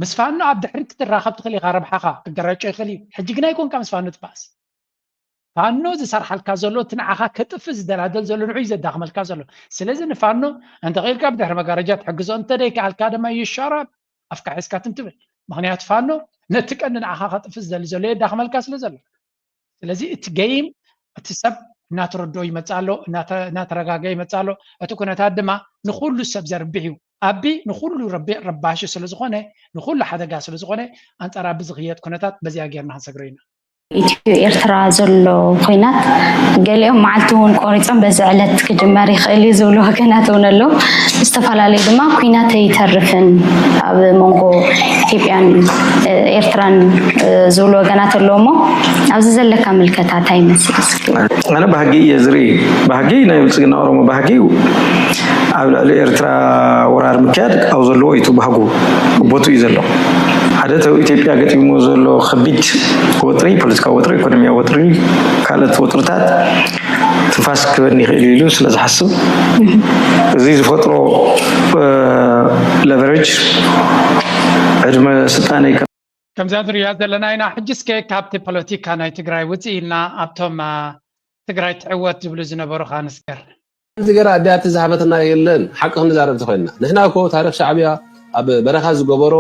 ምስ ፋኖ ኣብ ድሕሪት ክትራኸብ ትኽእል ኢኻ ረብሓኻ ክገራጮ ይኽእል እዩ ሕጂ ግን ኣይኮንካ ምስ ፋኖ ትበኣስ ፋኖ ዝሰርሓልካ ዘሎ እቲ ንዓኻ ከጥፍእ ዝደላደል ዘሎ ንዑ እዩ ዘዳኽመልካ ዘሎ ስለዚ ንፋኖ እንተኽኢልካ ብድሕሪ መጋረጃ ትሕግዞ እንተደይከኣልካ ድማ ይሻራብ ኣፍካ ሒዝካ ትም ትብል ምኽንያቱ ፋኖ ነቲ ቀንዲ ንዓኻ ከጥፍእ ዝደሊ ዘሎ የዳኽመልካ ስለ ዘሎ ስለዚ እቲ ገይም እቲ ሰብ እናተረድኦ ይመፅእ ኣሎ እናተረጋገ ይመፅእ ኣሎ እቲ ኩነታት ድማ ንኩሉ ሰብ ዘርብሕ እዩ ኣቢ ንኩሉ ረባሺ ስለዝኾነ ንኩሉ ሓደጋ ስለዝኾነ ኣንፃር ኣቢ ዝኽየድ ኩነታት በዚኣ ጌርና ክንሰግሮ ኢና ኢትዮ ኤርትራ ዘሎ ኮይናት ገሊኦም መዓልቲ እውን ቆሪፆም በዚ ዕለት ክጅመር ይኽእል እዩ ዝብሉ ወገናት እውን ኣለዉ ዝተፈላለዩ ድማ ኩናት ኣይተርፍን ኣብ መንጎ ኢትዮጵያን ኤርትራን ዝብሉ ወገናት ኣለዉ እሞ ኣብዚ ዘለካ ምልከታ እንታይ ይመስል እስኪ ኣነ ባህጊ እየ ዝርኢ ባህጊ ናይ ብልፅግና ኦሮሞ ባህጊ እዩ ኣብ ልዕሊ ኤርትራ ወራር ምክያድ ኣብ ዘለዎ እዩ ባህጉ ቦቱ እዩ ዘሎ ሓደ ተው ኢትዮጵያ ገጢሞ ዘሎ ከቢድ ወጥሪ፣ ፖለቲካዊ ወጥሪ፣ ኢኮኖሚያዊ ወጥሪ፣ ካልኦት ወጥርታት ትንፋስ ክበኒ ይኽእል ኢሉ ስለ ዝሓስብ፣ እዚ ዝፈጥሮ ለቨሬጅ ዕድመ ስልጣነይ ከምዛ ንሪኣ ዘለና ኢና። ሕጂ እስከ ካብቲ ፖለቲካ ናይ ትግራይ ውፅእ ኢልና ኣብቶም ትግራይ ትዕወት ዝብሉ ዝነበሩ ኻንስገር ዝገራ ኣዲያት ዝሃበትና የለን። ሓቂ ክንዛረብ ተኮይንና ንሕና እኮ ታሪክ ሻዕብያ ኣብ በረኻ ዝገበሮ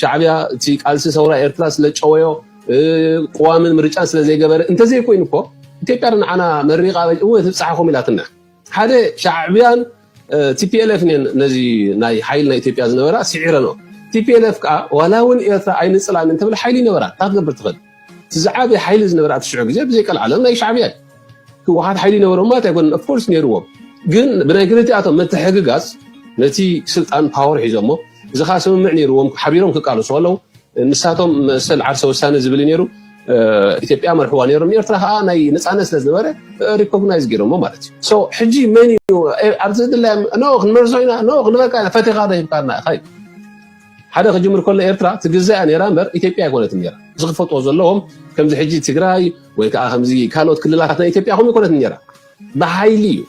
ሻዕብያ እቲ ቃልሲ ሰውራ ኤርትራ ስለጨወዮ ቅዋምን ምርጫን ስለዘይገበረ እንተዘይኮይኑ እኮ ኢትዮጵያ ንዓና መሪቃ እወ ትብፅሓኹም ኢላትና። ሓደ ሻዕብያን ቲፒኤልኤፍ ነዚ ናይ ሓይል ናይ ኢትዮጵያ ዝነበራ ስዒረንኦ። ቲፒኤልኤፍ ከዓ ዋላ እውን ኤርትራ ኣይንፅላን እንተብል ሓይሊ ይነበራ እንታይ ክትገብር ትኽእል? እቲ ዝዓበየ ሓይሊ ዝነበራ እቲ ሽዑ ግዜ ብዘይ ቀልዓለም ናይ ሻዕብያ እዩ። ህወሓት ሓይሊ ይነበሮም ማለት ኣይኮነን። ኦፍኮርስ ነይርዎም፣ ግን ብናይ ክልቲኣቶም ምትሕግጋዝ ነቲ ስልጣን ፓወር ሒዞሞ እዚ ከዓ ስምምዕ ነይርዎም ሓቢሮም ክቃለሱ ከለዉ ንሳቶም መሰል ዓርሰ ውሳነ ዝብል ነይሩ። ኢትዮጵያ መርሕዋ ነይሮም፣ ኤርትራ ከዓ ናይ ነፃነት ስለ ዝነበረ ሪኮግናይዝ ገይሮሞ ማለት እዩ። ሕጂ መን እዩ ኣብዚ ድላይ ኖ ክንመርዞ ኢና ኖ ክንበልካ ኢና ፈቲኻ ዶ ሂብካና ኢኻ እዩ። ሓደ ክጅምር ከሎ ኤርትራ ትግዛእ ነይራ እምበር ኢትዮጵያ ኣይኮነትን ነይራ። ዝኽፈጥዎ ዘለዎም ከምዚ ሕጂ ትግራይ ወይ ከዓ ከምዚ ካልኦት ክልላታት ናይ ኢትዮጵያ ከምኡ ኣይኮነትን ነይራ። ብሓይሊ እዩ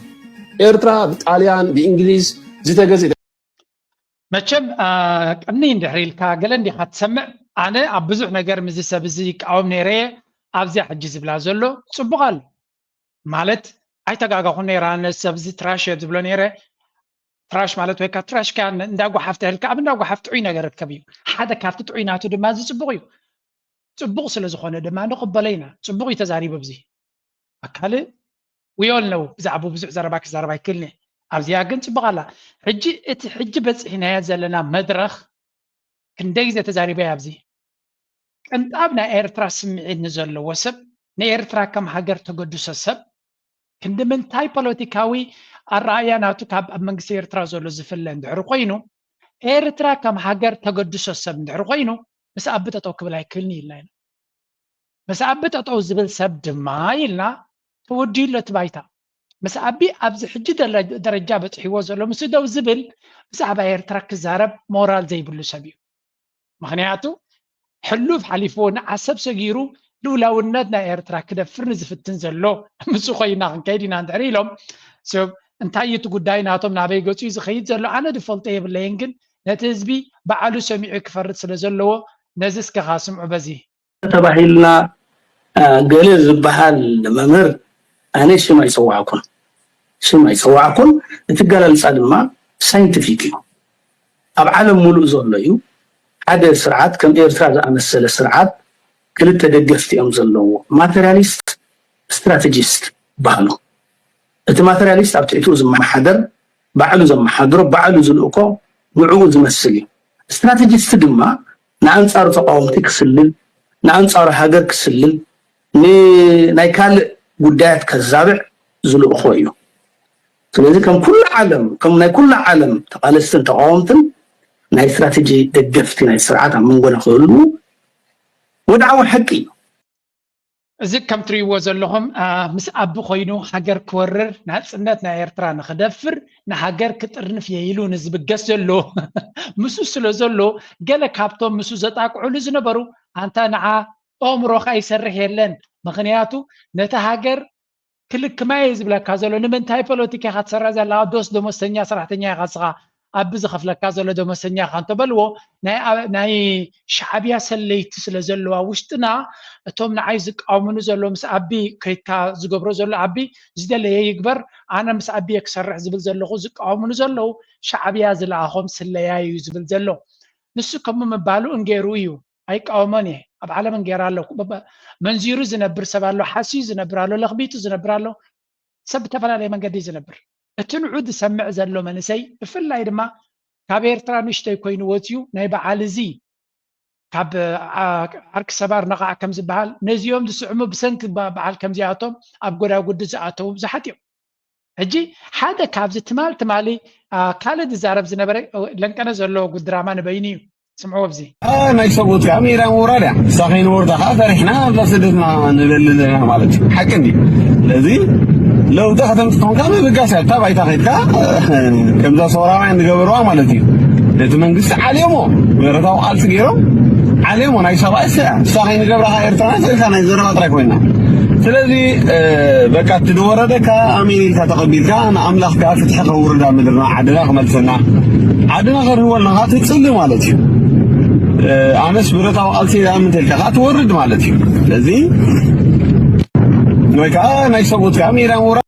ኤርትራ ብጣልያን ብእንግሊዝ ዝተገዝእ። መቸም ቅኒ እንድሕር ኢልካ ገለ እንዲኻ ትሰምዕ። ኣነ ኣብ ብዙሕ ነገር ምዚ ሰብ እዚ ይቃወም ነይረ እየ። ኣብዚያ ሕጂ ዝብላ ዘሎ ፅቡቕ ኣሎ ማለት ኣይተጋጋኹ ነይራ። ነዚ ሰብ እዚ ትራሽ እየ ዝብሎ ነይረ። ትራሽ ማለት ወይ ከዓ ትራሽ ከያ እንዳጓሓፍ ተህልካ ኣብ እንዳጓሓፍ ጥዑይ ነገር ርከብ እዩ። ሓደ ካብቲ ጥዑይ ናቱ ድማ እዚ ፅቡቕ እዩ። ፅቡቕ ስለ ዝኾነ ድማ ንቕበሎ ኢና። ፅቡቕ እዩ ተዛሪቡ ኣብዚ ኣካል ውዮል ነው ብዛዕባ ብዙሕ ዘረባ ክዛረብ ኣይክልኒ። ኣብዚኣ ግን ፅቡቕ ኣላ። ሕጂ እቲ ሕጂ በፂሕናዮ ዘለና መድረኽ ክንደይ ግዜ ተዛሪበ ኣብዚ ቅንጣብ ናይ ኤርትራ ስምዒት ንዘለዎ ሰብ ንኤርትራ ከም ሃገር ተገድሶ ሰብ ክንዲ ምንታይ ፖለቲካዊ ኣረኣእያ ናቱ ካብ ኣብ መንግስቲ ኤርትራ ዘሎ ዝፍለ እንድሕሪ ኮይኑ ኤርትራ ከም ሃገር ተገድሶ ሰብ እንድሕሪ ኮይኑ ምስ ኣቢ ጠጠው ክብል ኣይክልኒ ኢልና ኢና። ምስ ኣቢ ጠጠው ዝብል ሰብ ድማ ኢልና ተወዲኡ ኣሎ እቲ ባይታ። ምስ ኣቢ ኣብዚ ሕጂ ደረጃ በፂሕዎ ዘሎ ምስ ደው ዝብል ብዛዕባ ኤርትራ ክዛረብ ሞራል ዘይብሉ ሰብ እዩ። ምክንያቱ ሕሉፍ ሓሊፍዎ ንዓሰብ ሰጊሩ ልኡላውነት ናይ ኤርትራ ክደፍር ንዝፍትን ዘሎ ምስ ኮይና ክንከይድ ኢና እንድሕር ኢሎም ሰብ እንታይ እዩ እቲ ጉዳይ ናቶም ናበይ ገፂ እዩ ዝኸይድ ዘሎ ኣነ ዝፈልጦ የብለይን ግን ነቲ ህዝቢ ባዕሉ ሰሚዑ ክፈርድ ስለ ዘለዎ ነዚ እስከ ካስምዑ በዚ ተባሂልና ገለ ዝበሃል መምህር ኣነ ሽም ኣይፀዋዕኩን ሽም ኣይፀዋዕኩን እቲ ገላልፃ ድማ ሳይንቲፊክ እዩ ኣብ ዓለም ሙሉእ ዘሎ እዩ ሓደ ስርዓት ከም ኤርትራ ዝኣመሰለ ስርዓት ክልተ ደገፍቲ እዮም ዘለዎ ማተርያሊስት ስትራቴጂስት በሃሉ እቲ ማተርያሊስት ኣብ ትሕትኡ ዝመሓደር ባዕሉ ዘመሓድሮ ባዕሉ ዝልእኮ ንዕኡ ዝመስል እዩ። ስትራተጂስት ድማ ንኣንፃሩ ተቃወምቲ ክስልል፣ ንኣንፃሩ ሃገር ክስልል፣ ንናይ ካልእ ጉዳያት ከዛብዕ ዝልእኮ እዩ። ስለዚ ከም ኩሉ ዓለም ከም ናይ ኩሉ ዓለም ተቃለስትን ተቃወምትን ናይ ስትራተጂ ደገፍቲ ናይ ስርዓት ኣብ መንጎና ክህልዉ ወድዓዊ ሓቂ እዩ። እዚ ከም ትርእይዎ ዘለኹም ምስ ኣቢ ኮይኑ ሃገር ክወርር ናጽነት ናይ ኤርትራ ንኽደፍር ንሃገር ክጥርንፍ እየ ኢሉ ንዝብገስ ዘሎ ምስኡ ስለ ዘሎ ገለ ካብቶም ምስኡ ዘጣቅዑሉ ዝነበሩ ኣንታ ንዓ ኣእምሮኻ ይሰርሕ የለን ምኽንያቱ ነታ ሃገር ክልክማ እየ ዝብለካ ዘሎ ንምንታይ ፖለቲካ ኢኻ ትሰርሕ ዘለኻ ዶስ ደሞዝተኛ ሰራሕተኛ ኢኻ ንስኻ ኣቢ ዝኸፍለካ ዘሎ ደሞዝተኛ ኢኻ እንተበልዎ ናይ ሻዕብያ ሰለይቲ ስለ ዘለዋ ውሽጥና እቶም ንዓይ ዝቃወሙኒ ዘሎ ምስ ኣቢ ከይድካ ዝገብሮ ዘሎ ኣቢ ዝደለየ ይግበር ኣነ ምስ ኣቢ እየ ክሰርሕ ዝብል ዘለኹ ዝቃወሙኒ ዘለዉ ሻዕብያ ዝለኣኾም ስለያ እዩ ዝብል ዘሎ ንሱ ከምኡ ምባሉ እንጌሩ እዩ ኣይቃወሞን እየ ኣብ ዓለም እንጌራ ኣለኩ መንዚሩ ዝነብር ሰብ ኣሎ ሓስዩ ዝነብር ኣሎ ለኽቢጡ ዝነብር ኣሎ ሰብ ብተፈላለየ መንገዲ ዝነብር እቲ ንዑ ዝሰምዕ ዘሎ መንእሰይ ብፍላይ ድማ ካብ ኤርትራ ንሽተይ ኮይኑ ወፅዩ ናይ በዓል እዚ ካብ ዓርኪ ሰባር ነቓዕ ከም ዝበሃል ነዚኦም ዝስዕሙ ብሰንኪ በዓል ከምዚኣቶም ኣብ ጎዳጉዲ ዝኣተዉ ብዙሓት እዮም ሕጂ ሓደ ካብዚ ትማል ትማሊ ካልእ ዝዛረብ ዝነበረ ለንቀነ ዘሎ ጉድራማ ንበይኑ እዩ ስምዕዎ ኣብዚ ናይ ሰብኡት ከዓ ሜዳ ምውራድ እያ ንሳ ከይንወርዳ ከዓ ፈሪሕና ኣብዛ ስደትና ንበሊ ዘለና ማለት እዩ ሓቂ እንዲ ስለዚ ለውጢ ከተምፅእ ኮንካ ምብጋስ እያ እታ ባይታ ከይድካ ከምዛ ሰውራውያን ዝገበርዋ ማለት እዩ ነቲ መንግስቲ ዓልዮሞ፣ ብረታዊ ቃልሲ ገይሮም ዓልዮሞ። ናይ ሰብኣይ እሰያ እሳ ከይንገብራኻ ኤርትራ ናት ኢልካ ናይ ዘረባ ጥራይ ኮይና። ስለዚ በቃ እቲ ዝወረደካ ኣሜን ኢልካ ተቐቢልካ፣ ንኣምላኽ ከዓ ፍትሒ ከውርዳ ምድርና ዓድና ክመልሰና፣ ዓድና ከርህወልና ከዓ ትፅሊ ማለት እዩ። ኣነስ ብረታዊ ቃልሲ ዝኣምን ተልካ ከዓ ትወርድ ማለት እዩ። ስለዚ ወይ ከዓ ናይ ሰብኡት ከዓ ሜዳ ምውራድ።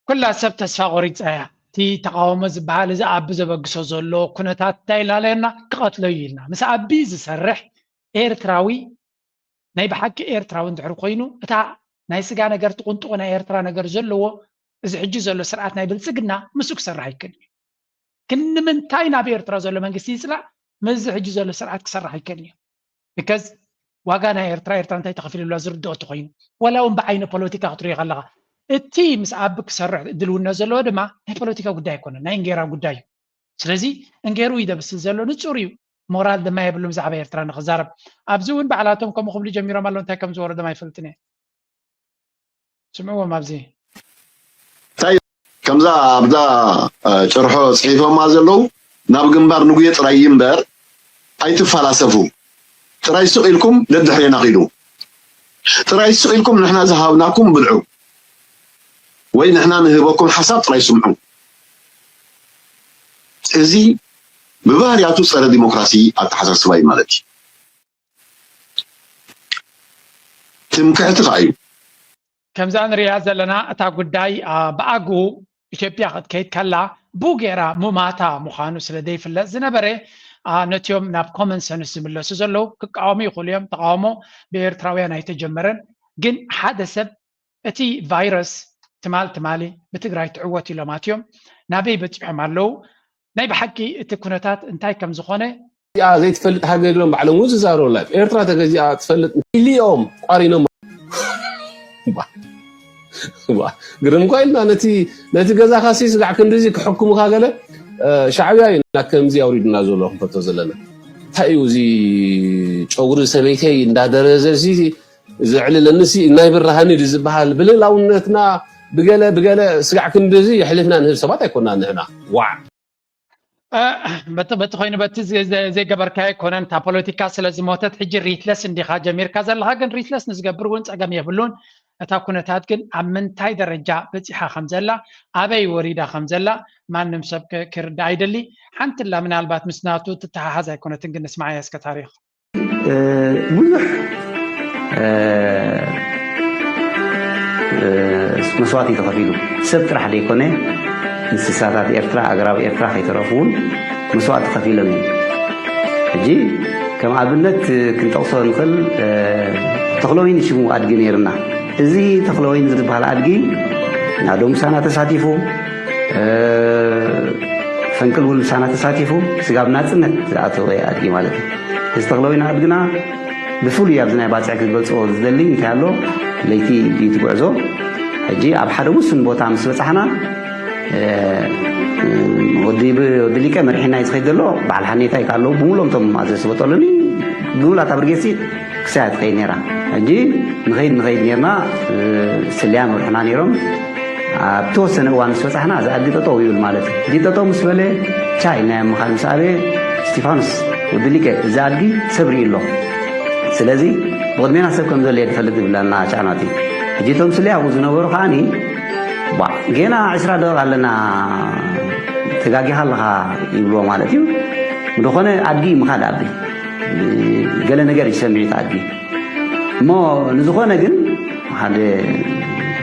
ኩላ ሰብ ተስፋ ቆሪፃ እያ። እቲ ተቃውሞ ዝበሃል እዚ ኣብ ዘበግሶ ዘሎ ኩነታት እንታይ ኢልና ኣለና? ክቐትሎ እዩ ኢልና። ምስ ኣቢ ዝሰርሕ ኤርትራዊ ናይ ብሓቂ ኤርትራዊ እንድሕር ኮይኑ እታ ናይ ስጋ ነገር ትቁንጥቆ ናይ ኤርትራ ነገር ዘለዎ እዚ ሕጂ ዘሎ ስርዓት ናይ ብልፅግና ምስኡ ክሰርሕ ኣይክእል እዩ። ግን ንምንታይ ናብ ኤርትራ ዘሎ መንግስቲ ይፅላእ ምስዚ ሕጂ ዘሎ ስርዓት ክሰርሕ ኣይክእል እዩ። because ዋጋ ናይ ኤርትራ ኤርትራ እንታይ ተኸፊሉላ ዝርድኦ ተኮይኑ ወላ እውን ብዓይነ ፖለቲካ ክትሪኦ ከለካ እቲ ምስ ኣብ ክሰርሕ ድልውነት ዘለዎ ድማ ናይ ፖለቲካ ጉዳይ ኣይኮነን ናይ እንጌራ ጉዳይ እዩ። ስለዚ እንጌሩ ይደብስስ ዘሎ ንፁር እዩ። ሞራል ድማ የብሉም ብዛዕባ ኤርትራ ንክዛረብ። ኣብዚ እውን ባዕላቶም ከምኡ ክብሉ ጀሚሮም ኣለዉ እንታይ ከም ዝወረዶም ኣይፈልጥን እየ። ስምዕዎም ኣብዚ እንታይ ከምዛ ኣብዛ ጭርሖ ፅሒፎማ ዘለዉ ናብ ግንባር ንጉየ ጥራይ እዩ እምበር ኣይትፈላሰፉ። ጥራይ ስቕ ኢልኩም ደድሕሬና ኺዱ። ጥራይ ስቕ ኢልኩም ንሕና ዝሃብናኩም ብልዑ ወይ ንሕና ንህበኩም ሓሳብ ጥራይ ስምዑ። እዚ ብባህርያቱ ፀረ ዲሞክራሲ ኣተሓሳስባ እዩ ማለት እዩ። ትምክሕቲ ከዓ እዩ። ከምዛ ንሪኣ ዘለና እታ ጉዳይ ብኣግኡ ኢትዮጵያ ክትከይድ ከላ ብኡ ገይራ ሙማታ ምዃኑ ስለ ዘይፍለጥ ዝነበረ ነቲኦም ናብ common sense ዝምለሱ ዘለዉ ክቃወሙ ይኽእሉ እዮም። ተቃውሞ ብኤርትራውያን ኣይተጀመረን። ግን ሓደ ሰብ እቲ ቫይረስ ትማል ትማሊ ብትግራይ ትዕወት ኢሎም ኣትዮም ናበይ በፂሖም ኣለዉ? ናይ ብሓቂ እቲ ኩነታት እንታይ ከም ዝኾነ እዚኣ ዘይትፈልጥ ሃገር ኢሎም ባዕሎም እውን ዝዛረቡ ኣለዉ። ኤርትራ ተገዚኣ ትፈልጥ ኢሊኦም ቋሪኖም። ግርም እኳ ኢልና ነቲ ነቲ ገዛኻሲ ስጋዕ ክንድዚ ክሕክሙኻ ገለ ሻዕብያ እዩ እና ከምዚ ኣውሪዱና ዘሎ ክንፈቶ ዘለና እንታይ እዩ እዚ ጨጉሪ ሰበይተይ እንዳደረዘ እዚ ዘዕልለኒ ሲ ናይ ብርሃኒ ድዩ ዝበሃል ብልእላውነትና ብገለ ብገለ ስጋዕ ክንድዚ የሕሊፍና ንህብ ሰባት ኣይኮናን ንሕና ዋዕ በቲ በቲ ኮይኑ በቲ ዘ- ዘ- ዘይገበርካዮ ኣይኮነን እታ ፖለቲካ ስለ ዝሞተት ሕጂ ሪትለስ እንዲኻ ጀሚርካ ዘለኻ ግን ሪትለስ ንዝገብር እውን ፀገም የብሉን እታ ኩነታት ግን ኣብ ምንታይ ደረጃ በፂሓ ከም ዘላ ኣበይ ወሪዳ ከም ዘላ ማንም ሰብ ክ- ክርዳእ ኣይደሊ ሓንቲ ላ ምናልባት ምስ ናቱ ትተሓሓዝ ኣይኮነትን ግን ንስማዓያ እስከ ታሪኽ ብዙሕ መስዋእቲ ተኸፊሉ ሰብ ጥራሕ ዘይኮነ እንስሳታት ኤርትራ ኣግራብ ኤርትራ ከይተረፉ እውን መስዋእቲ ከፊሎም እዮም ሕጂ ከም ኣብነት ክንጠቕሶ ንኽእል ተኽለወይኒ ሽሙ ኣድጊ ነይርና እዚ ተኽለወይኒ ዝበሃል ኣድጊ ናዶ ምሳና ተሳቲፉ ፈንቅል እውን ምሳና ተሳቲፉ ስጋብ ናፅነት ዝኣተወ ኣድጊ ማለት እዩ። እዚ ተኽለወይኒ ኣድግና ብፍሉይ ኣብዚ ናይ ባፅዕ ክገልፅዎ ዝደሊ እንታይ ኣሎ ለይቲ እዩ እቲ ጉዕዞ። ሕጂ ኣብ ሓደ ውሱን ቦታ ምስ በፃሕና ወዲ ወዲ ሊቀ መሪሕና እዩ ዝኸይድ ዘሎ በዓል ሓኔታ እዩ ኣለዉ ብምሎም እቶም ኣዘ ዝበጠሉኒ ብምላ እታ ብርጌድ ክሳያ ትኸይድ ነይራ። ሕጂ ንኸይድ ንኸይድ ነርና ስልያ መርሑና ነይሮም ኣብ ተወሰነ እዋን ምስ በፃሕና እዚ ኣድጊ ጠጠው ይብል ማለት እዩ። እዚ ጠጠው ምስ በለ ቻ ኢልናዮ ምኻድ ምስ ኣበየ እስቲፋኖስ ወዲ ሊቀ እዚ ኣድጊ ሰብ ርኢ ኣሎ። ስለዚ ብቕድሜና ሰብ ከም ዘሎ እየ ዝፈልጥ ይብለና ቻ ናቲ። ሕጂ እቶም ስለ ኣብኡ ዝነበሩ ከዓኒ ቧዕ ጌና ዕስራ ደቂቕ ኣለና ተጋጊኻ ኣለኻ ይብልዎ ማለት እዩ። ዝኾነ ኣድጊ ምኻድ ኣቢ ገለ ነገር ይሰምዒት ኣድጊ እሞ ንዝኾነ ግን ሓደ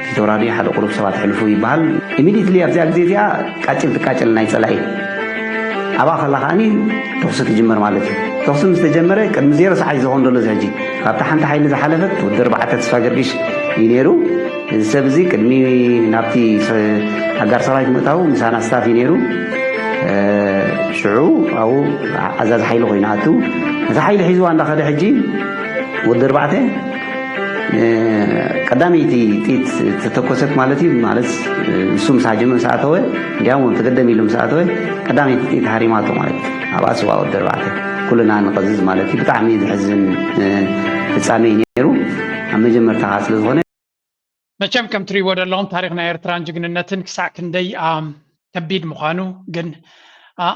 ፊት ወራዲ ሓደ ቁሩብ ሰባት ሕልፉ ይበሃል። ኢሚዲትሊ ኣብዚኣ ግዜ እዚኣ ቃጭል ትቃጭል ናይ ፀላኢ ኣብኣ ከላ ከዓኒ ተኹሲ ትጅመር ማለት እዩ። ተኹሲ ምስ ተጀመረ ቅድሚ ዜሮ ሰዓት እዩ ዝኾን ዘሎ እዚ ሕጂ ካብቲ ሓንቲ ሓይሊ ዝሓለፈት ወዲ ኣርባዕተ ተስፋ ገርጊሽ እዩ ነይሩ። እዚ ሰብ እዚ ቅድሚ ናብቲ ኣጋር ሰራዊት ምእታው ምሳና ስታፍ እዩ ነይሩ። ሽዑ ኣብኡ ኣዛዚ ሓይሊ ኮይኑ ኣቱ እቲ ሓይሊ ሒዝዋ እንዳኸደ ሕጂ ወዲ ኣርባዕተ ቀዳመይቲ ጥይት ተተኮሰት ማለት እዩ ማለት ንሱ ምስ ሃጀመ ምስ ኣተወ እንዲያም እውን ተገደም ኢሉ ምስ ኣተወ ቀዳመይቲ ጥይት ሃሪማቶ ማለት እዩ ኣብኣ ስዋ ወዲ ኣርባዕተ ኩልና ንቐዝዝ ማለት እዩ ብጣዕሚ ዘሕዝን ፍጻሜ እዩ ነይሩ ኣብ መጀመርታ ከዓ ስለ ዝኾነ መቸም ከም ትሪእዎ ዘለኹም ታሪኽ ናይ ኤርትራን ጅግንነትን ክሳዕ ክንደይ ከቢድ ምዃኑ ግን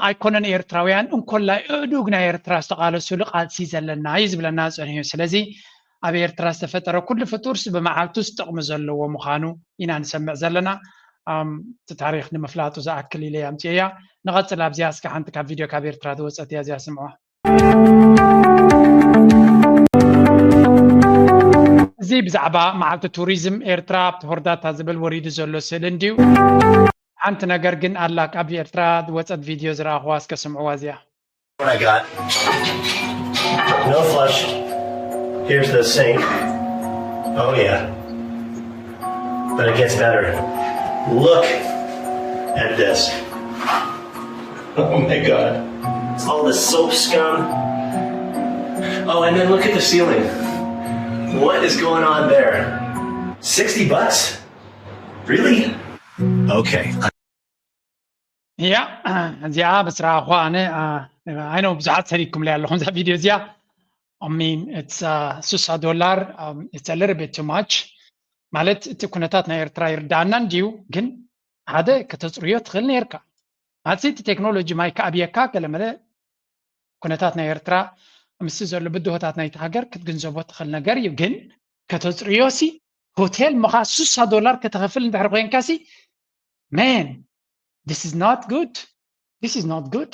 ኣይኮነን ኤርትራውያን፣ እንኮላይ እዱግ ናይ ኤርትራ ዝተቓለሱሉ ቃልሲ ዘለና እዩ ዝብለና ጸኒሑ። ስለዚ ኣብ ኤርትራ ዝተፈጠረ ኩሉ ፍጡርስ ብመዓልቱስ ጥቕሚ ዘለዎ ምዃኑ ኢና ንሰምዕ ዘለና። እቲ ታሪኽ ንምፍላጡ ዝኣክል ኢለ ኣምፅኤያ። ንቐፅል ኣብዚኣ እስከ ሓንቲ ካብ ቪድዮ ካብ ኤርትራ ዝወፀት እያ፣ እዚኣ ስምዖ። እዚ ብዛዕባ መዓልቲ ቱሪዝም ኤርትራ ኣብቲ ሆርዳታ ዝብል ወሪዱ ዘሎ ስእሊ እንድዩ። ሓንቲ ነገር ግን ኣላ፣ ካብ ኤርትራ ዝወፀት ቪድዮ ዝረኣኽዋ፣ እስከ ስምዕዋ እዚኣ። What I got? No flush. Here's the sink. Oh yeah. But it gets better. Look at this. Oh my god. It's all the soap scum. Oh, and then look at the ceiling. What is going on there? sixty bucks? Really? Okay. እያ እዚኣ ብስራ እኳ ኣነ ኣይነው ብዙሓት ሰዲድኩም ላይ ኣለኹም እዛ ቪድዮ እዚኣ ሚን ስሳ ዶላር it's a little bit too much ማለት እቲ ኩነታት ናይ ኤርትራ ይርዳኣና እንድዩ ግን ሓደ ከተፅርዮ ትኽእል ነርካ ማለት እቲ ቴክኖሎጂ ማይ ከኣብየካ ገለመለ ኩነታት ናይ ኤርትራ ምስቲ ዘሎ ብድሆታት ናይቲ ሃገር ክትግንዘቦ ትኽእል ነገር እዩ ግን ከተፅርዮ ሲ ሆቴል ምኻ ስሳ ዶላር ከተኸፍል እንድሕር ኮይንካ ሲ man this is not good this is not good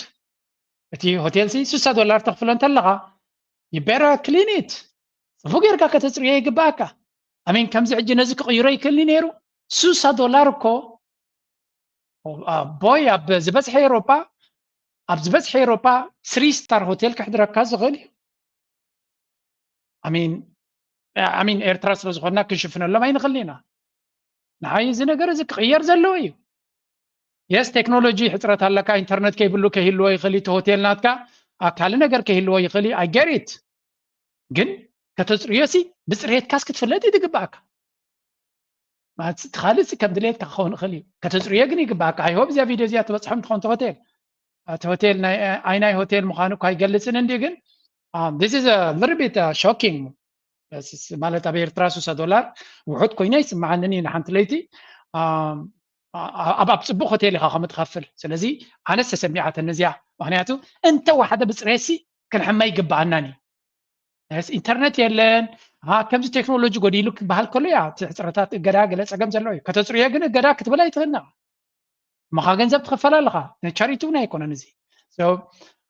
እቲ ሆቴል ሲ ስሳ ዶላር ተኽፍሎ እንተለኻ you better clean it ፅቡቅ ጌርካ ከተፅርዮ ይግባኣካ ኣሜን ከምዚ ሕጂ ነዚ ክቕይሮ ይክእልኒ ነይሩ ስሳ ዶላር እኮ ቦይ ኣብ ዝበዝሐ ኤሮፓ ኣብ ዝበዝሐ ኤሮፓ ስሪ ስታር ሆቴል ክሕድረካ ዝኽእል እዩ ኣሜን ኣሜን ኤርትራ ስለ ዝኾንና ክንሽፍነሎም ኣይንኽእል ኢና ንዓይ እዚ ነገር እዚ ክቕየር ዘለዎ እዩ የስ ቴክኖሎጂ ሕፅረት ኣለካ ኢንተርነት ከይብሉ ከይህልዎ ይኽእል እቲ ሆቴል ናትካ ካልእ ነገር ከይህልዎ ይኽእል እዩ ኣይገሪት ግን ከተፅርዮ ሲ ብፅሬትካስ ክትፍለጥ እዩ ዝግባኣካ ማለት እቲ ካልእ ሲ ከም ድሌትካ ክኸውን ይኽእል እዩ ከተፅርዮ ግን ይግባኣካ ኣይሆብ እዚኣ ቪድዮ እዚኣ ትበፅሖም ትኾን ሆቴል እቲ ሆቴል ኣይናይ ሆቴል ምዃኑ እኳ ኣይገልፅን እንዲ ግን this is a little bit shocking ማለት ኣብ ኤርትራ ሱሳ ዶላር ውሑድ ኮይና ይስምዓንን እዩ ንሓንቲ ለይቲ ኣብ ኣብ ፅቡቅ ሆቴል ኢኻ ከም ትኸፍል ስለዚ ኣነስ ተሰሚዓተኒ እዚኣ ምክንያቱ እንተ ዋሓደ ብፅሬሲ ክንሕመ ይግብኣናን እዩ ኢንተርነት የለን ከምዚ ቴክኖሎጂ ጎዲሉ ክበሃል ከሎ ያ እቲ ሕፅረታት እገዳ ገለ ፀገም ዘለዎ እዩ ከተፅርዮ ግን እገዳ ክትብል ኣይትኽእልና እሞኻ ገንዘብ ትኽፈል ኣለኻ ናይ ቻሪቲ እውን ኣይኮነን እዚ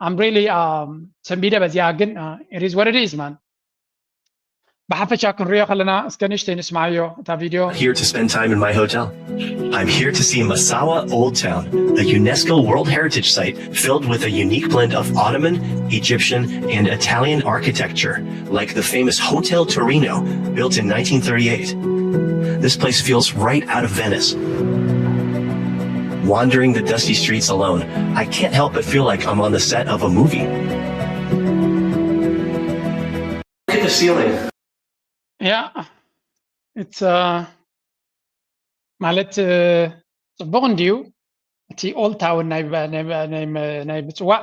I'm really ሰንቢደ በዚኣ ግን it is what it is man ብሓፈሻ ክንሪኦ ከለና እስከ ንእሽተይ ንስማዓዮ እታ ቪድዮ Here to spend time in my hotel. I'm here to see Massawa Old Town, a UNESCO World Heritage Site filled with a unique blend of Ottoman, Egyptian, and Italian architecture, like the famous Hotel Torino, built in nineteen thirty-eight. This place feels right out of Venice. Wandering the dusty streets alone, I can't help but feel like I'm on the set of a movie. Look at the ceiling. ያ ማለት ፅቡቕ እንድዩ እቲ ኦልድ ታውን ናይ ምፅዋዕ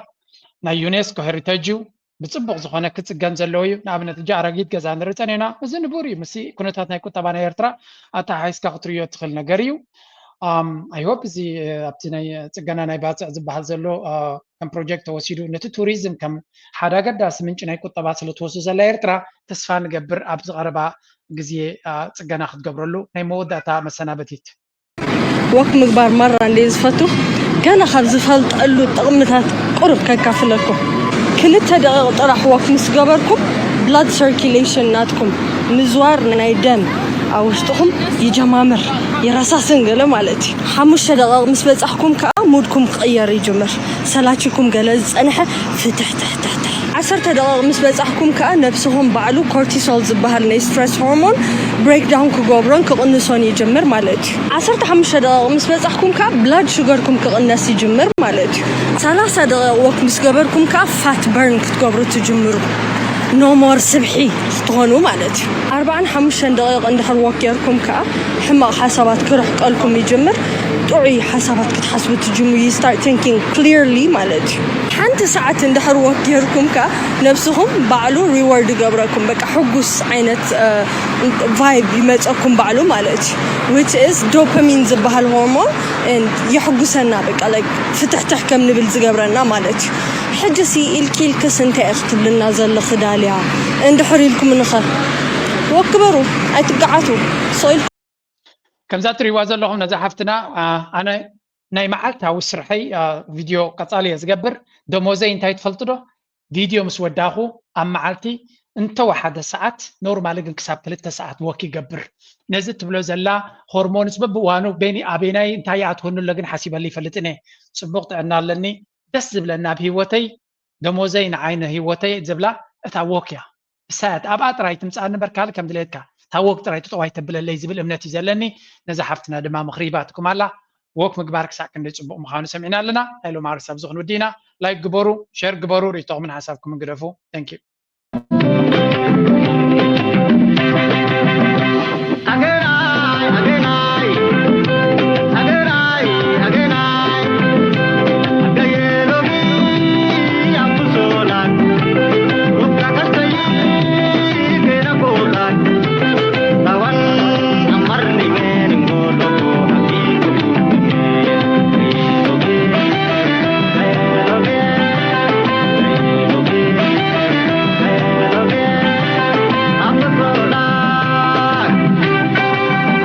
ናይ ዩኔስኮ ሄሪተጅ እዩ ብፅቡቕ ዝኾነ ክፅገን ዘለዎ እዩ ንኣብነት እጂ ኣረጊት ገዛ ንርኢ ፀኒና እዚ ንቡር እዩ ምስ ኩነታት ናይ ቁጠባ ናይ ኤርትራ ኣተሓሒዝካ ክትርዮ ትኽእል ነገር እዩ ኣይሆፕ እዚ ኣብቲ ናይ ፅገና ናይ ባፅዕ ዝበሃል ዘሎ ከም ፕሮጀክት ተወሲዱ ነቲ ቱሪዝም ከም ሓደ ኣገዳሲ ምንጪ ናይ ቁጠባ ስለ ትወስዶ ዘላ ኤርትራ ተስፋ ንገብር ኣብዚ ቀረባ ግዜ ፅገና ክትገብረሉ ናይ መወዳእታ መሰናበቲት ወክ ምግባር ማራ እንደ ዝፈቱ ገና ካብ ዝፈልጠሉ ጥቕምታት ቁሩብ ከካፍለኩም ክልተ ደቂቕ ጥራሕ ወክ ምስ ገበርኩም ብላድ ሰርኪሌሽን ናትኩም ምዝዋር ናይ ደም ኣብ ውሽጥኹም ይጀማምር ይረሳስን ገለ ማለት እዩ ሓሙሽተ ደቂቕ ምስ በጻሕኩም ከዓ ሙድኩም ክቕየር ይጅምር ሰላችኩም ገለ ዝጸንሐ ፍትሕትሕትሕትሕ ዓሰርተ ደቂቕ ምስ በጻሕኩም ከዓ ነብስኹም ባዕሉ ኮርቲሶል ዝበሃል ናይ ስትረስ ሆርሞን ብሬክዳውን ክገብሮን ክቕንሶን ይጅምር ማለት እዩ ዓሰርተ ሓሙሽተ ደቂቕ ምስ በጻሕኩም ከዓ ብላድ ሹገርኩም ክቕነስ ይጅምር ማለት እዩ ሰላሳ ደቂቕ ወክ ምስ ገበርኩም ከዓ ፋት በርን ክትገብሩ ትጅምሩ ኖሞር ስብሒ ክትኾኑ ማለት እዩ ኣርባዓን ሓሙሽተን ደቂቕ እንድሕር ወክ ጌርኩም ከዓ ሕማቕ ሓሳባት ክርሕቀልኩም ይጅምር ጥዑይ ሓሳባት ክትሓስቡ ትጅምሩ you start thinking clearly ማለት እዩ። ሓንቲ ሰዓት እንድሕር ወክ ጌርኩም ከ ነብስኹም ባዕሉ reward ይገብረኩም። በቃ ሕጉስ ዓይነት vibe ይመፀኩም ባዕሉ ማለት እዩ። Which is dopamine ዝበሃል hormone የሕጉሰና በቃ like ፍትሕትሕ ከም ንብል ዝገብረና ማለት እዩ። ሕጂ ሲ ኢልኪ ኢልክስ እንታይ ኢኺ ትብልና ዘለኺ ዳልያ? እንድሕር ኢልኩም ንኸ ወክ ግበሩ ኣይትገዓቱ። So ኢልኩም ከምዛ ትሪእዋ ዘለኹም ነዛ ሓፍትና ኣነ ናይ መዓልታዊ ስርሐይ ቪድዮ ቀፃሊ እየ ዝገብር። ደሞዘይ እንታይ ትፈልጡ ዶ? ቪድዮ ምስ ወዳኹ ኣብ መዓልቲ እንተወሓደ ሰዓት ኖርማሊ ግን ክሳብ ክልተ ሰዓት ወክ ይገብር። ነዚ ትብሎ ዘላ ሆርሞንስ በብእዋኑ በኒ ኣበናይ እንታይ ይኣትወኒ ኣሎ ግን ሓሲበሉ ይፈልጥን እየ። ፅቡቕ ጥዕና ኣለኒ፣ ደስ ዝብለኒ ኣብ ህይወተይ ደሞዘይ ንዓይ ንህይወተይ ዝብላ እታ ወክ እያ። እሳ እያ ኣብኣ ጥራይ ትምፅኣኒ እምበር ካልእ ከም ድሌትካ እታ ወክ ጥራይ ጠጠው ኣይተብለለይ ዝብል እምነት እዩ ዘለኒ። ነዛ ሓፍትና ድማ ምኽሪ ሂባትኩም ኣላ። ወክ ምግባር ክሳዕ ክንደይ ፅቡቕ ምዃኑ ሰሚዕና ኣለና። ናይ ሎማዓርስ ኣብዚ ክንውዲ ኢና። ላይክ ግበሩ፣ ሸር ግበሩ፣ ርእይቶኹምን ሓሳብኩምን ግደፉ። Thank you።